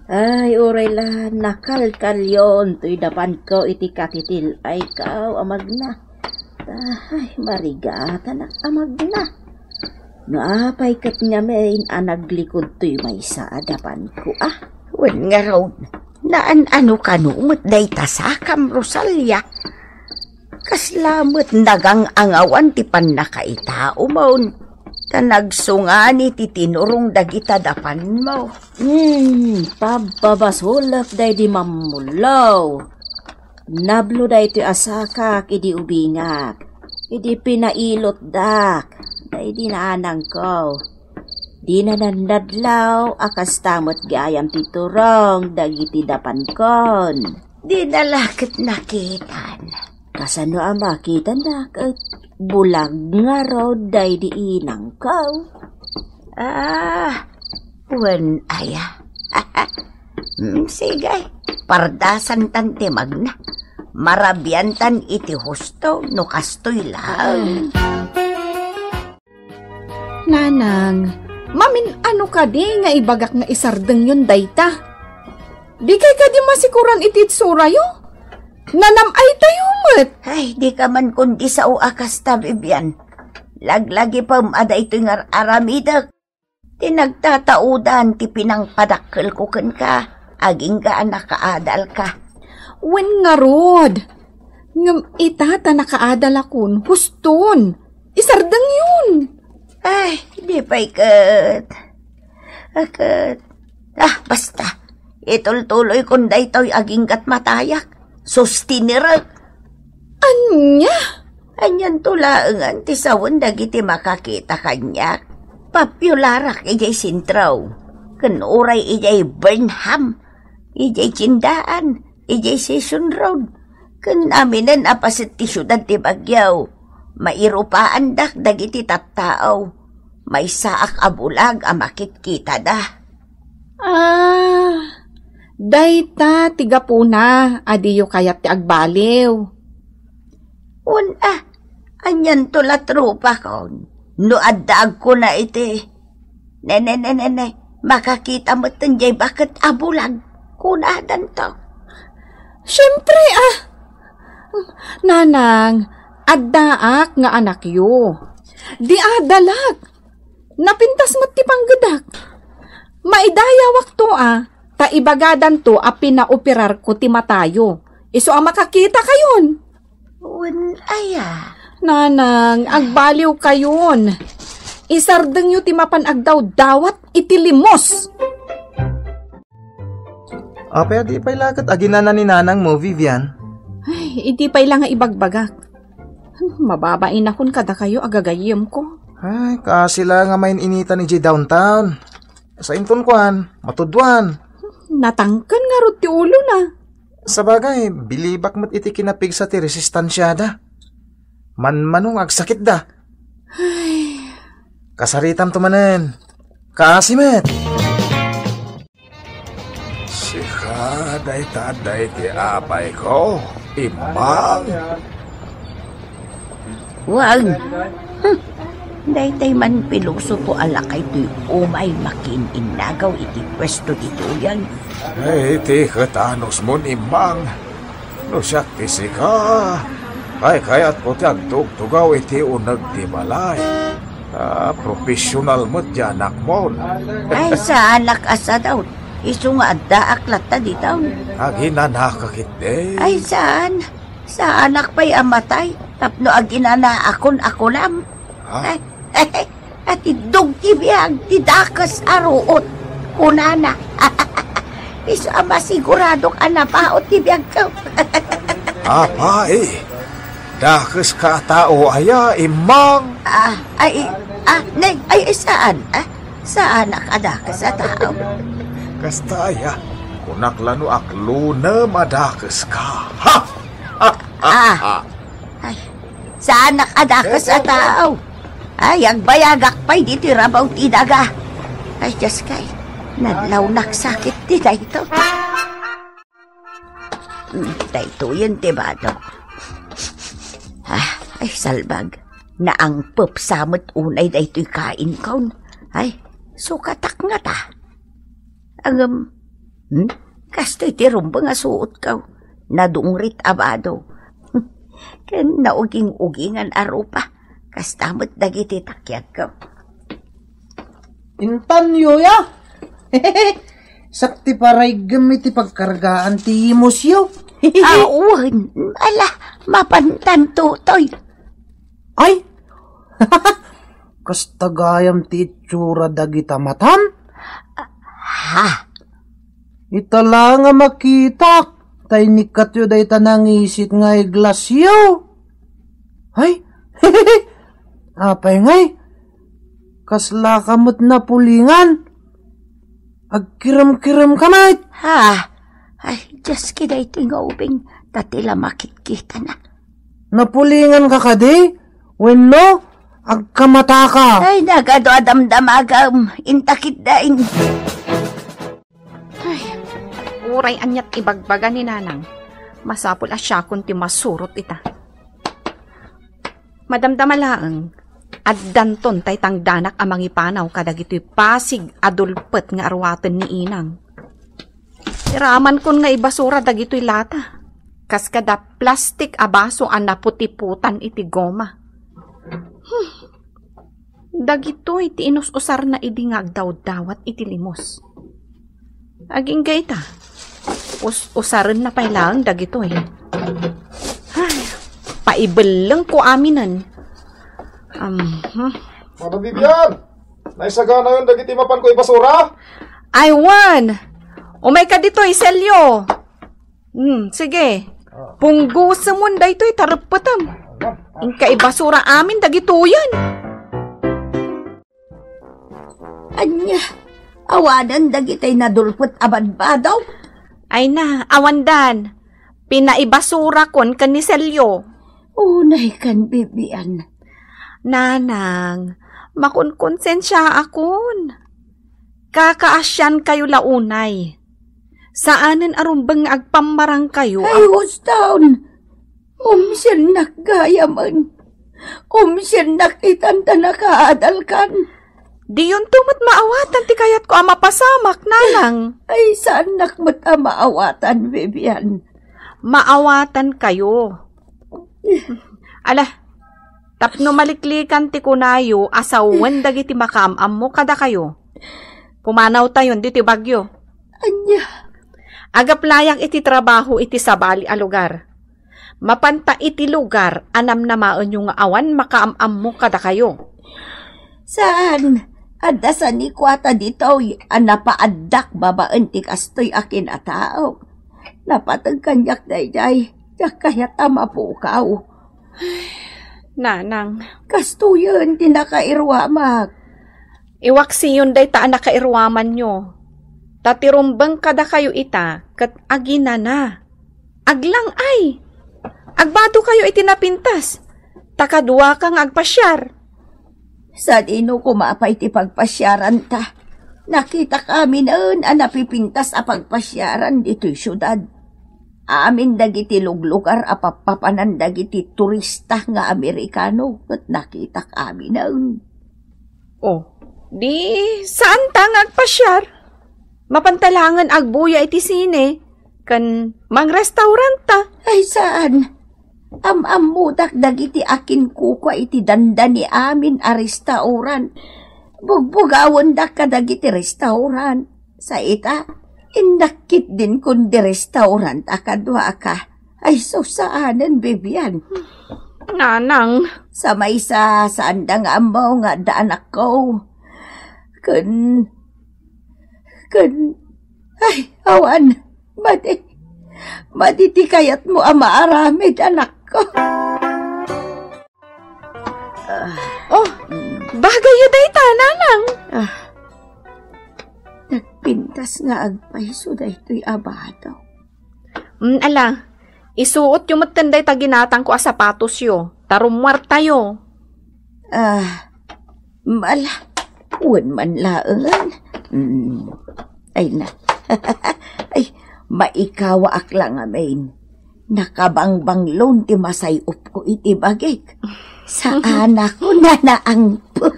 Ay, uray la nakalkalyon toy dapanko iti katitil-ayko a magna. Ay, marigatanak a magna. No apay ket ngamin a naglikod toy maysa a dapanko, a? Wen ngarud, naan-ano kano met dayta sakam, Rosalia? Kasla met nagang-angawan ti pannakaitaomon, ta nagsungani ti tinurong dagita dapanmo. Hmm, pabbabasolek daydi mammullo. Nablo daytoy a sakak idi ubingak, idi pinailotdak daydi nanangko. Dina nannadlaw a kasta met gayam ti turong dagiti dapankon. Dina la ket nakitan. Kasano a makitana ket bulag ngarud daydi inangko? Ah, wen aya. Mm, sige, pardasantan ti magna. Marabiantan iti husto no kastoy laeng. Nanang, mamin-ano kadi nga ibagak nga isardengyon dayta? Dikay kadi masikuran iti itsurayo? Nanam-aytayo met. Ay, dika man kundi sao a kasta, Vivian. Laglagipem a daytoy nga ar-aramidek. Ti nagtataudan ti pinangpadakkelko kenka, agingga a nakaadalka. Wen ngarud, ngem ita ta nakaadalakon, huston, isardengyon. Ay, di pay ket. A, ket. Ah, basta. Itultuloykon daytoy agingga't matayak. Sustinerek. Ania? Anianto laengen ti sawen dagiti makakita kaniak? Pappiularak idiay sentro, ken uray idiay Burnham, idiay tiendaan, idiay Session Road, ken aminen a paset ti siudad ti Baguio. Mairupaandak dagiti tattao. Maysaak a bulag a makitkitada. Ah, dayta ti gapuna a diyo kayat ti agbaliw. Wen a, anianto la, tropakon? No adda agkuna iti, "Ne, ne, ne, ne, ne, makakita metten diay baket a bulag," kunadanto. Siempre, ah. Nanang, addaak nga anakyo. Di adalak. Napintas met ti panggedak. Maidayawakto a, ta ibagadanto a pinaoperarko ti matayo. Isu a makakitakayon. Wen aya? Nanang, agbaliwkayon. Isardengyo ti mapan agdawdawat iti limos. Apay a di pay la ket aginana ni nanangmo, Vivian? Ay, idi pay la nga ibagbagak. Mababainakon kadakayo a gagayyemko. Ay, kaasi la nga main-initan idiay downtown. Sa inton kuan, matudwan. Natangken ngarud ti ulona. Sabagay, bilibak met iti kinapigsa ti resistansiada. Manmano nga agsakitda. Kasaritamto manen. Kaasi met. Sika dayta adda iti apayko, Immang. Wen. Hmm. Daytay man pilosopo a lakay toy umay makiin-innagaw iti puesto ditoyen. Ay, iti ket anusmon, Immang. No siak ti sika, kaykayatko ti agtugtugaw iti uneg ti balay. Ah, professional met ti anakmon. Ay, saanak a sadaw. Isu nga addaak latta ditaw. Aginanaka ketdi. Ay, saan. Saanak pay a matay tapno aginanaakon a kulam. Ha? Ay, ay, ay, ati dugti biag ti dakes a ruot, kunana. Isu a masiguradok a napaut ti biagko. Apay, dakeska a tao aya, Immang? Ah, ay, ah, nay, ay, saan? Ah, saanak a dakes a tao. Kasta aya, kunak la no aklunem a dakeska. Ha? Ah. Ay, saanak a dakes a tao. Ay, agbayagak pay ditoy rabaw ti daga. Ay, Diyos kay, nadlawnak sakit ti dayto. Mm, daytoyen ti bado. Ah, ay, salbag. Naangpep sa met unay daytoy kainkon. Ay, sukatak ngata. Ngem, hmm? Kastoy ti rumbeng a suotko. Nadungrit a bado. Ken nauging-ugingan a rupa. Kasta met dagiti takiagko. Intanyo ya? Sak ti paraiggem iti pagkargaan ti imosyo. Awan, ala, mapantan tutoy. Ay, kasta gayam ti itsura dagita matam? Ha? Ita la nga makitak, ta inikkatyo dayta nangisit nga eglasyo. Ay, apay ngay? Kasla ka met napulingan? Agkirem-kirem ka met? Ha? Ay, Diyos, kidaytoy nga ubing, ta ti la makitkitana. Napulingan ka kadi? Wenno, agkamata ka? Ay, nagado a damdamagam, intakit dain. Ay, uray aniat ibagbaga ni Nanang, masapul a siakon ti masurot ita. Madamdama laeng, addanton tay tangdanak a mangipanaw kadagitoy pasig a dulpet nga aruaten ni Inang. Iramankon nga ibasura dagitoy lata. Kas kada plastik a baso a naputiputan iti goma. Hmm. Dagitoy ti inus-usarna idi nga agdawdawat iti limos. Agingga ita. Us-, usarenna pay laeng dagitoy. Ay, paibellengko aminen. Um, hmm. Mama Bibian, naisaganayon dagiti mapanko ibasura? Ay, wen. Umayka ditoy, Selyo. Hmm, sige. Ah. Punggosemon daytoy, tareppetem. Inka ibasura amin dagitoyen. Ania, awanen dagitay nadulpet a badbado? Ay na, awandan. Pinaibasurakon ken ni Selyo. Unay kan bibian. Nanang, makunkonsensiaakon. Kakaasiankayo la unay. Saanen a rumbeng nga agpammarangkayo a— Ay, huston! Umsiennak gayamen. Umsiennak itan ta nakaadalkan. Diyonto met maawatan ti kayatko a mapasamak, Nanang. Ay, saannak met a maawatan, Vivian. Maawatankayo. Ala, tapno maliklikan ti kunayo a sawen dagiti makaam-ammo kadakayo, pumanawtayon ditoy Baguio. Ania? Agaplayak iti trabaho iti sabali a lugar. Mapanta iti lugar a namnamaenyo nga awan makaam-ammo kadakayo. Saan, adda sanikuata ditoy a napaaddak babaen ti kastoy a kinatao. Napateg kaniak daydiay, diak kayat a mapukaw. Nanang. Kastoyen ti nakairuamak. Iwaksiyon dayta a nakairuamanyo. Ta ti rumbeng kadakayo ita ket aginana. Aglang-ay! Agbadokayo iti napintas, ta kaduaka nga agpasiar. Sadino koma pay ti pagpasiaranta? Nakitak aminen a napipintas a pagpasiaran ditoy siudad. Amin dagiti luglugar a pappapanan dagiti turista nga Amerikano ket nakitak aminen. Oh, di saanta nga agpasiar? Mapanta laengen agbuya iti sine ken mangrestauranta. Ay, saan. Am-ammodak dagiti akinkukua iti dandani amin a restaurant. Bugbugawendak kadagiti restaurant. Sa ita, innak ketdin kundi restaurant a kaduaka. Ay, sus, saanen, Vivian. Nanang. Sa maysa, saanda nga ammo nga adda anakko. Ken, ken, ay, awan. Madi, madi ti kayatmo a maaramid, anakko. Ah, Oh, mm, bagayyo dayta, Nanang. Ah, nagpintas nga agpayso daytoy a bado. Mm, ala, isuotyo metten dayta ginatangko a sapatosyo, ta rummuartayo. Ah, mala, wen man laengen. Mm. Ay na. Ay, maikawaak la ngamin. Nakabangbanglo ti masay-opko iti bagik. Saanakon a naangpep.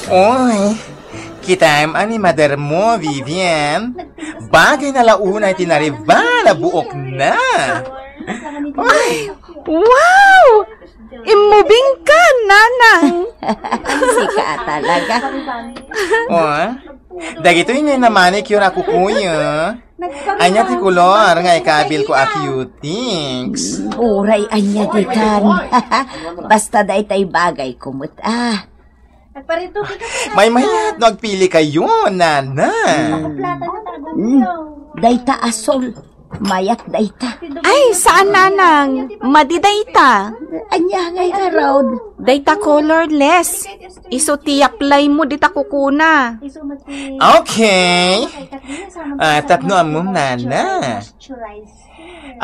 Oy, kitaem a ni mother mo, Vivian. Bagay na la unay ti nariba na buok na. Oy, Wow! Immubing ka, Nanang! Sika talaga. Oh, dagitoy nga na manicure a kukuyo. Ania ti kolor nga ikabilko a cutix? Uray ania ditan. Basta daytay bagayko met, ah. Maymayat no agpilikayo, Nana. Mm. Dayta a sol. Mayat dayta. Ay, saan, Nanang? Madi dayta. Ania ngay ngarud? Dayta colorless. Isu ti apply mo dita kukuna. Okay. Ah, tapno ammom, Nana.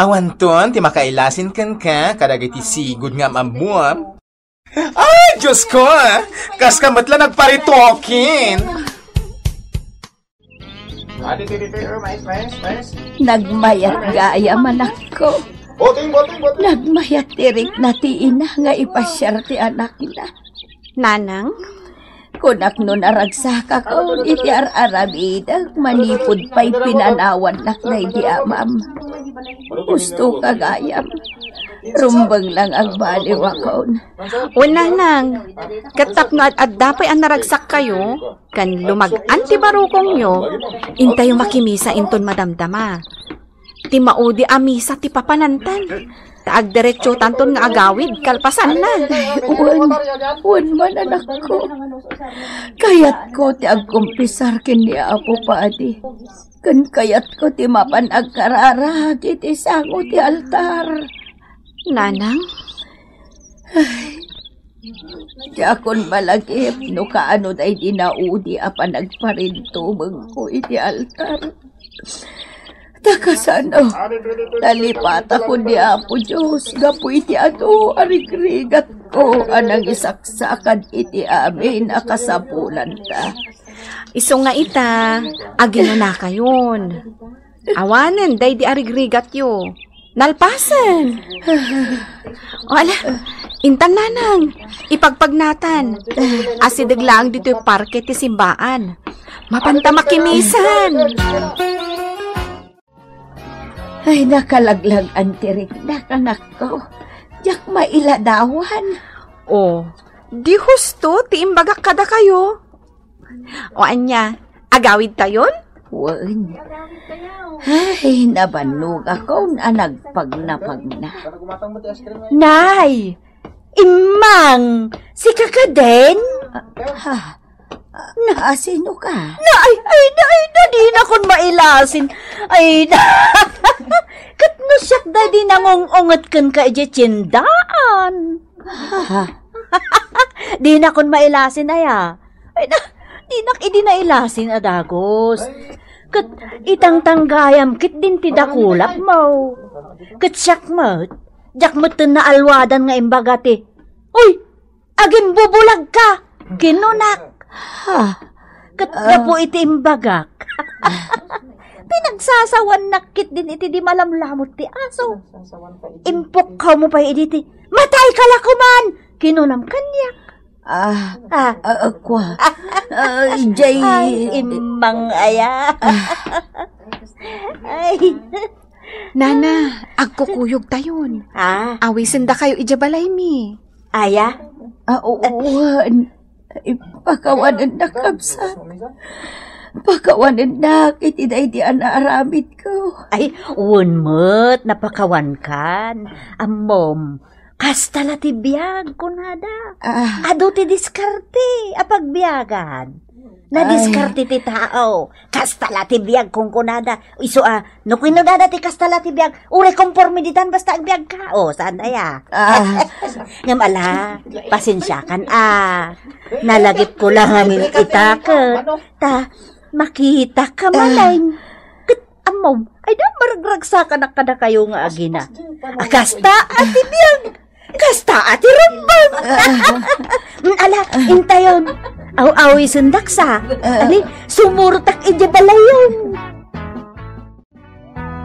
Awanton ti makailasin kenka kadagiti sigud nga am-ammom. Ay, Diyos ko, ah! Kaska met la nagparitokin. Adi, adi, adi, oh, mais, mais, mais. Nagmayat gayam, anakko. Boting, boting, boting. Nagmayat ti rikna ti ina nga ipasiar ti anakna. Nanang? Kunak no naragsakakon iti ar-aramidek manipud pay pinanawannak daydi amam. Gustoka gayam. Rumbeng lang agbaliwakon. Wen, Nanang, ket tapno ad-adda pay a naragsak kayo, ken lumag-an ti barukongyo, intayo makimisa inton madamdama. Ti maudi a misa ti papanantan, ta agdiretsotanton nga agawid kalpasanna. Wen, wen man, anakko. Kayatko ti agkumpisar ken ni Apo Padi. Ken kayatko ti mapan agkararag iti sango ti altar. Nanang? Ay, diakon malagip no kaano daydi naudi a panagparintumengko iti altar. Ta kasano, nalipatakon ni Apo Dios gapu iti adu a rigrigatko a nangisaksakad iti amin a kasapulanta. Isu nga ita, aginanakayon. Awanen daydi a rigrigatyo. Nalpasen. O, ala, intan, Nanang, ipagpagnatan. Asideg laeng ditoy parke ti simbaan. Mapanta makimisan. Ay, nakalaglag-an ti riknak, anakko. Diak mailadawan. O, di husto ti imbagak kadakayo. O ania, agawidtayon? Wen. Ay, nabannogakon a nagpagnapagna. Nay! Immang! Sika kadin? Ah, ha? Naasino ka? Na, ay, ay, na, ay, na, dinakon mailasin. Ay, na. Ket no siak daydi nangung-unget kenka idiay tiendaan. Ha? Dinakon mailasin aya. Ay na, dinak idi nailasin a dagus. Ket itangtanggayam ketdin ti dakulapmo. Ket siak met, Diak metten naalwadan nga imbaga ti, "Uy, agimbubulagka," kinunak. Ha? Ket gapu iti imbagak, pinagsasawannak ketdin iti di malamlamot ti aso. Impukkaw mo pay idi ti, "Matayka la koman!" kinunam kaniak. Ah, Ah. ah, ah, kwa. Ah, jay Ay, immang aya. Ay. Nana, agkukuyog tayon. Ah. Awisendakayo idiay balaymi. Aya? Ah, oo, wan. Ay, pakawanennak, kabsat. Pakawanennak iti daydi a naaramidko. Ay, wen met, napakawankan. Ammom, kasta la ti biag, kunada. Ah. Adu ti diskarte a pagbiagan. Nadiskarte ti tao. Kasta la ti biag, kunkunada. Isu a, no kinunada ti kasta la ti biag, uray konporme ditan basta agbiag ka. O, saan aya? Ah. Ngem ala, pasensiakan a. Nalagipko la ngamin itaket. Ta, makitaka manen. Ket ammom, ay da maragragsakanak kadakayo nga agina. A kasta a ti biag. Kasta a ti rumbeng. Mm, ala, intayon. Aw-awisendaksa. Ali, sumurtak idiay balayon.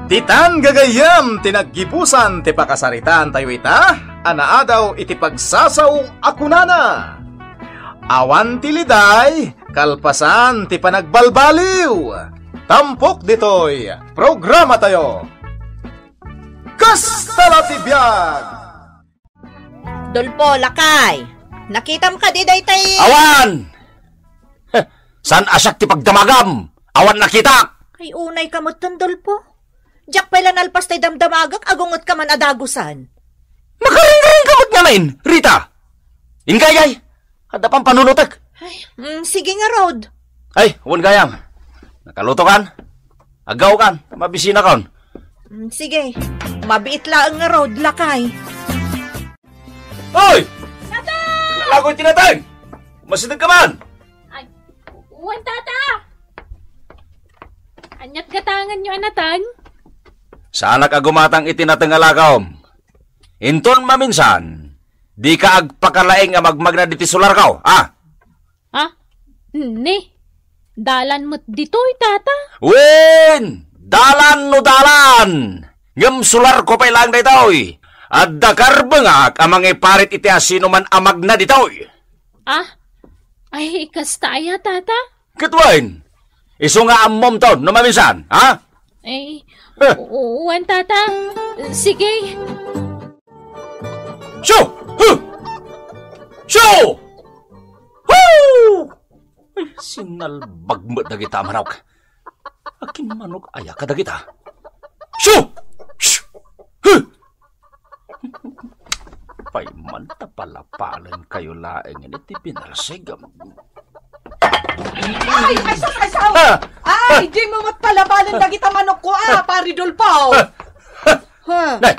Ditan gagayyem ti naggibusan ti pakasaritaantayo ita a naadaw iti pagsasao a kunana, "Awan ti liday kalpasan ti panagbalbaliw." Tampok ditoy programatayo. Kasta la ti biag! Dolpo, lakay, nakitam kadi daytay? Awan! Heh, saan a siak ti pagdamagam? Awan nakitak! Ay, unay ka metten, Dolpo. Diak pay la nalpas tay damdamagak, agunget ka man a dagusan. Makaringring ka met ngamin, Rita! Inggayay! Adda pampannunotek. Ay, mm, sige ngarud. Ay, wen gayam. Nakaluto kan? Aggaw kan? Mabisina kan? Mm, sige. Mabiit laeng ngarud, lakay. Oy! Tata! Lalagoy ti nateng! Masideg ka man! Ay, wen, Tata! Ania't gatanganyo a nateng? Saanak a gumatang iti nateng a lakaom. Inton maminsan, dika agpakalaing a magmagna diti solarko, a? Ah, ni, dalan met ditoy, Tata? Wen, dalan no dalan! Ngem solarko pay laeng daytoy. Adda karbengak a mangiparit iti asinoman a magna ditoy. Ah, ay, kasta aya, Tata? Ket wen, isu nga ammom ton no maminsan, ha? Eh, Eh. u-, wen, Tata. Sige. Shoo! Huh! Shoo! Hoo! Ay, sinalbag met dagita a manok. Akin manok aya kadagita? Shoo! Shoo! Huh! Pay man ta palapalen kayo laeng iti pinalsig. Ay, ay, sus, ay, sao! Ah! Ay, di mo met palapalen dagita manok ko, ah, Pari Dolpo. Ah! Ha? Nay,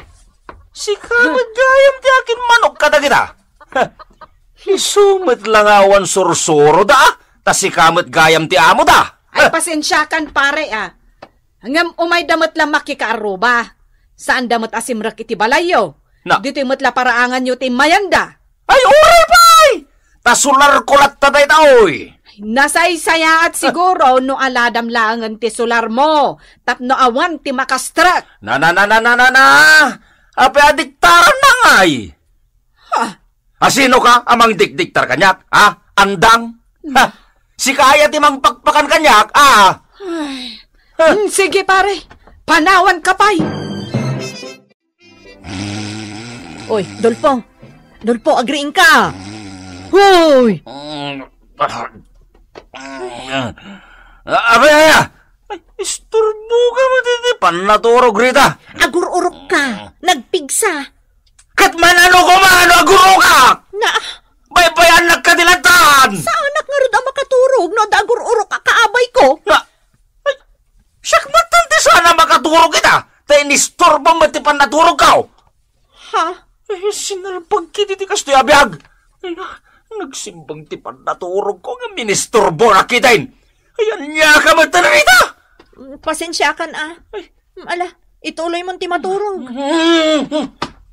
sika met gayam ti akin manok kadagita. Ha? Isu met la nga awan sursuro da, ah. Ta sika met gayam ti amo da. Ay, pasensiakan, pare, ah. Ngem umayda met la makikaarruba. Saanda met a simrek iti balayyo. Na. Ditoy met la paraanganyo ti immayanda. Ay, uray pay! Ta solarko latta dayta, oy. Nasaysayaat siguro no aladam laengen ti solarmo tapno awan ti makastrek. Na, na, na, na, na, na, na! Apay a diktaran na ngay? Ha? Asino ka a mangdikdiktar kaniak, ha? Andang? Ha? Sika aya ti mangpakpakan kaniak, a? Ay. Ha? Mm, sige, pare. Panawan ka pay. Oy, Dolpo. Dolpo, agriing ka. Hoy! Abay, aya! Ay, isturbo ka mo diti pannaturog, Rita. Agur-urok ka. Nagpigsa. Ket man-ano ko man, agur-urok ka? Na. Baybayanak ka ti latan. Saanak ngarud a makaturog no adda agur-urok a kaabay ko? Na. Ay, siak met ti saan a makaturog ita. Ta inisturbo met ti pannaturog ko. Ha? Ay, sinalpag kiti ti kastoy a biag. Ay, nagsimbang ti pannaturog ko nga ministurbo na kitin. Ay, ania ka met, Rita? Mm, pasensiakan, a. Ay. Mm, ala, ituloy mon ti maturog. Mm.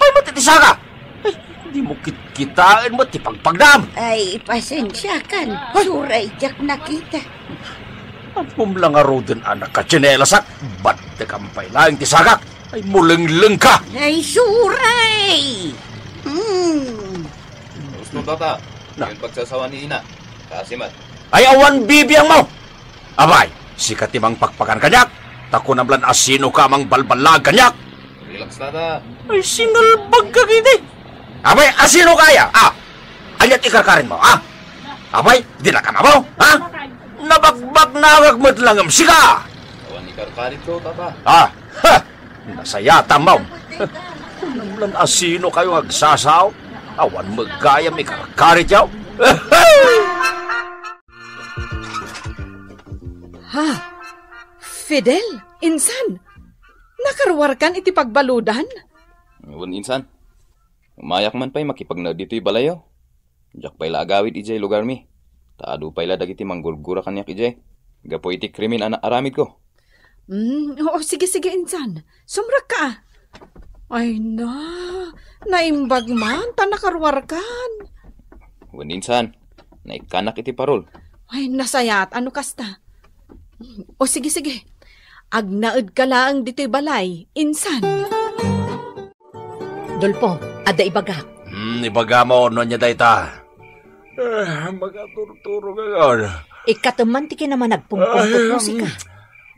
pay met iti saka. Ay, dimo kitkitaen met ti pagpagdam. Ay, pasensiakan. Ay. Suray diak nakita. Ammom la ngaruden a nakatsinelas ak, baddekam pay laeng ti sakak. Ay, mulengleng ka. Ay, suray! Hmm. Gusto, tata. Na. Yung pagsasawa ni ina. Kasi mat. Ay, awan bibiang mo. Abay, sika ti mangpakpakan kaniak. Ta kunam lan a sino ka a mangbalballaag kaniak. Relax, tata. Ay, singalbag ka kiti. Abay, a sino kaya? Ah, ania ti karkarin mo, ah? Abay, di na ka mamo, ha? Nabakbaknangak met lang ngem sika. Awan ikarkarit ko, tata. Ah, ha! Nasayatam, ma'am. Kunam lan a sino kayo nga agsasao? Awan met gayam ikarkarit yaw. Ha? Fidel, insan, nakaruarkan iti pagbaludan? Wen, insan. Umayak man pay makipagnaed ditoy balayo. Diak pay la agawid idiay lugarmi. Ta adu pay la dagiti manggurgura kaniak idiay. Gapu iti krimen a naaramidko. Mm, oo, sige, sige, insan. Sumrekka, a. Ay na, naimbag man, ta nakaruarkan. Wen, insan, naikkanak iti parol. Ay, nasayaat, ano kasta? O, sige, sige. Agnaedka laeng ditoy balay, insan. Dolpo, adda ibagak. Hmm, ibagam no ania dayta. Ah, makaturturog ako. Ikkatem man ti kinamanagpungpungpot mo, sika.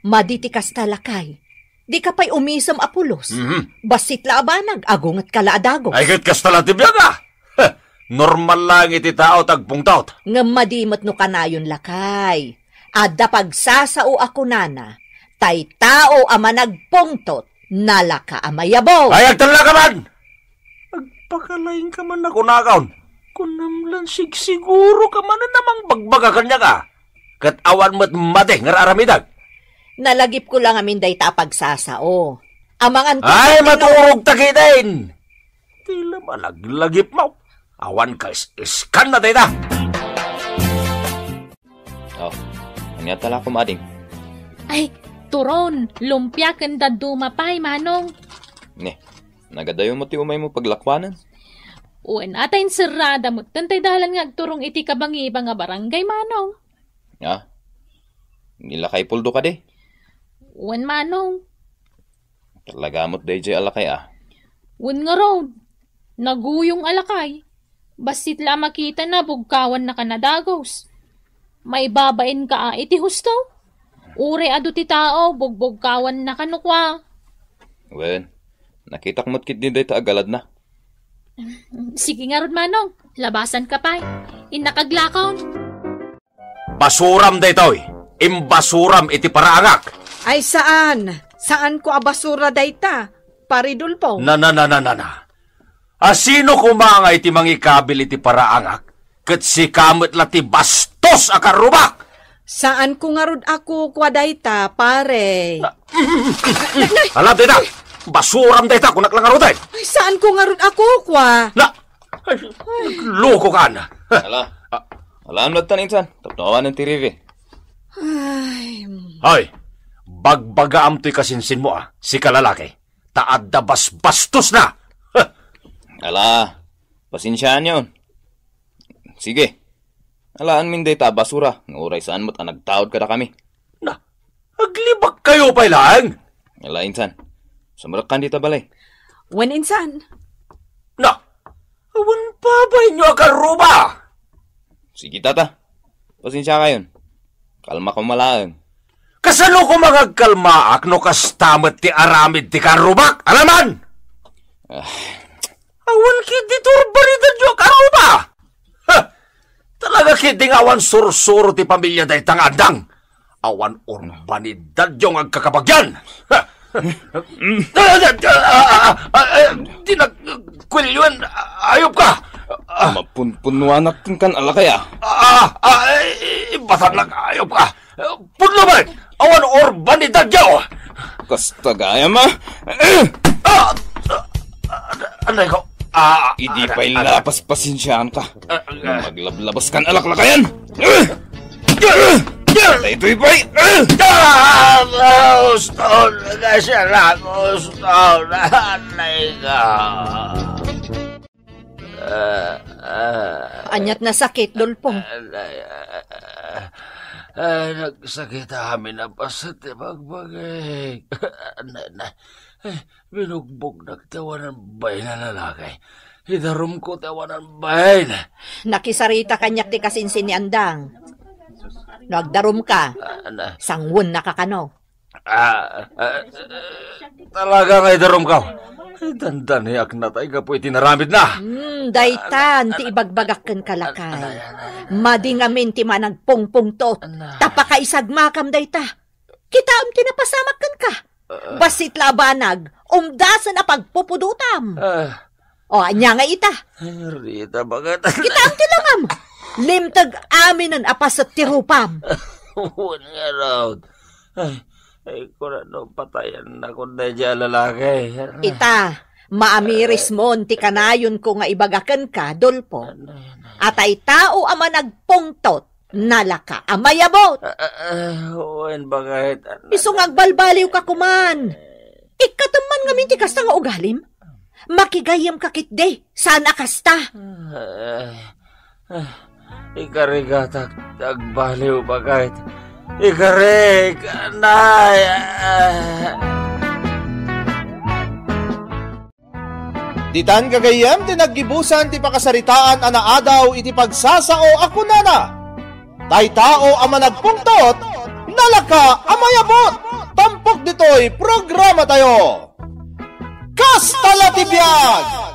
Madi ti kasta, lakay. Dika pay umisem a pulos. Mhm. Bassit la a banag, agungetka la a dagos. Ay, ket kasta la ti biag, a. Heh, Normal laeng iti tao ti agpungtot. Ngem madi met no kanayon, lakay. Adda pagsasao a kunana, tay tao a managpungtot, nalaka a mayabut. Ay, agtella ka man! Agpakalaing ka man a kunakon. Kunam lan sigsiguro ka man a mangbagbaga kaniak a. Ket awan met madi nga ar-aramidek. Nalagipko la ngamin dayta a pagsasao. Amangan ko. Ay, maturog ta ketdin! Ti la malaglagipmo. Awan ka is-iskan na dayta. Oh, ania ta la koma, ading? Ay, turon, lumpia ken dadduma pay, Manong. Ne, nagadayo met ti umaymo paglakuanen? Wen, ata inserrada met, tay dalan nga agturong iti kabangibang a barangay, Manong. Ah, ni lakay Puldo kadi? Wen, Manong. Talaga met daydiay a lakay a. Wen ngarud, naguyong a lakay. Bassit la a makitana, bugkawannaka a dagus. Maibabain ka a iti husto. Uray adu ti tao, bugbugkawannaka no kua. Wen, nakitak met ketdi dayta a galadna. Sige ngarud, Manong, labasanka pay. Innak aglakaw. Basuram daytoy. Imbasuram iti paraangak. Ay, saan. Saanko a basura dayta, Pari Dolpo. Na, na, na, na, na, na. A, sino koma nga iti mangikabil iti paraangak, ket sika met la ti bastos a karrubak? Saanko ngarud a kukua dayta, pare. Na, alab dayta. Basuram dayta, kunak la ngarud, eh. Ay, saanko ngarud a kukua. Na, ay, nagloko ka, Ana. Ala. Ah. Ala, ano tan insan? Tapno awanen ti riri. Ay. Hoy, bagbagaam toy kasinsinmo, a, sika lalaki. Ta adda basbastosna. Ala, pasensiaanyon. Sige. Alaanmin dayta a basura, nga uray saan met a nagtaud kadakami. Na, aglibakkayo pay laeng? Ala, insan. Sumrekkan dita balay. Wen, insan. Na, awan babainyo a karruba? Sige, tata. Pasensiakayon. Kalmaka koma laeng. Kasano koma nga agkalmaak no kasta met ti aramid ti karrubak? Alaman! Ah. Awan ketdi turba ni dadyo a karruba! Ha! Talaga ketdi nga awan sursuro ti pamilya dayta nga andang. Awan urban ni dadyo nga agkakabagian. Ha! Di nagkuelyoen, ayop ka. Ah. Mapunpunuanak kenkan a lakay, a. Ah, ah, eh, ibatannak, ayop ka. Pudno met! Awan urban ni dadyo! Kasta gayam, a. Ah! Ah! Anay ko. Ah! Idi pay la paspasensiaanka. Ah, ah. Maglablabas kan alaklakayan! Daytoy pay! Ah! Gusto na siya, gusto na. Anay ko. Ah, ah. Aniat nasakit, Dolpo? Ah, ah, ah, nagsakit amin a paset ti bagbagik. Na, na, eh, binugbognak ti awanan bain a lalaki. Idarumko ti awanan bain. Nakisarita kaniak ti kasinsin ni Andang. No agdarumka, ah, na, sangwennaka kano. Ah, ah, talaga nga idarumko. Ay, dandaniak natay gapu iti naramidna. Hmm, daytan ti ibagbagak kenka, lakay. Madi ngamin ti managpungpungtot. Ta pakaisagmakam dayta. Kitaem ti napasamak kenka. Bassit la a banag, umdasen a pagpupudotam. Ah. O, ania nga ita? Ay, Rita, bakit? Kitaem ti langam. Limteg aminen a paset ti rupam. Wen ngarud. Ay, ay, kunano patayannak daydiay a lalaki. Ita, maamirismon ti kanayonko nga ibaga kenka, Dolpo. Ano yan, ano yan? Tay tao a managpungtot, nalaka a mayabut. Ah, ah, ah, wen, bakit? Isu nga agbalbaliwka koman. Ikkatem man ngamin ti kasta nga ugalim? Makigayyemka ketdi, saan a kasta. Ah, ah, ikarigatak, agbaliw, bakit? Ikarik, nay, ah. Ditan gagayyem ti naggibusan ti pakasaritaan a naadaw iti pagsasao a kunana, tay tao a managpungtot, nalaka a mayabut. Tampok ditoy programatayo. Kasta la ti biag!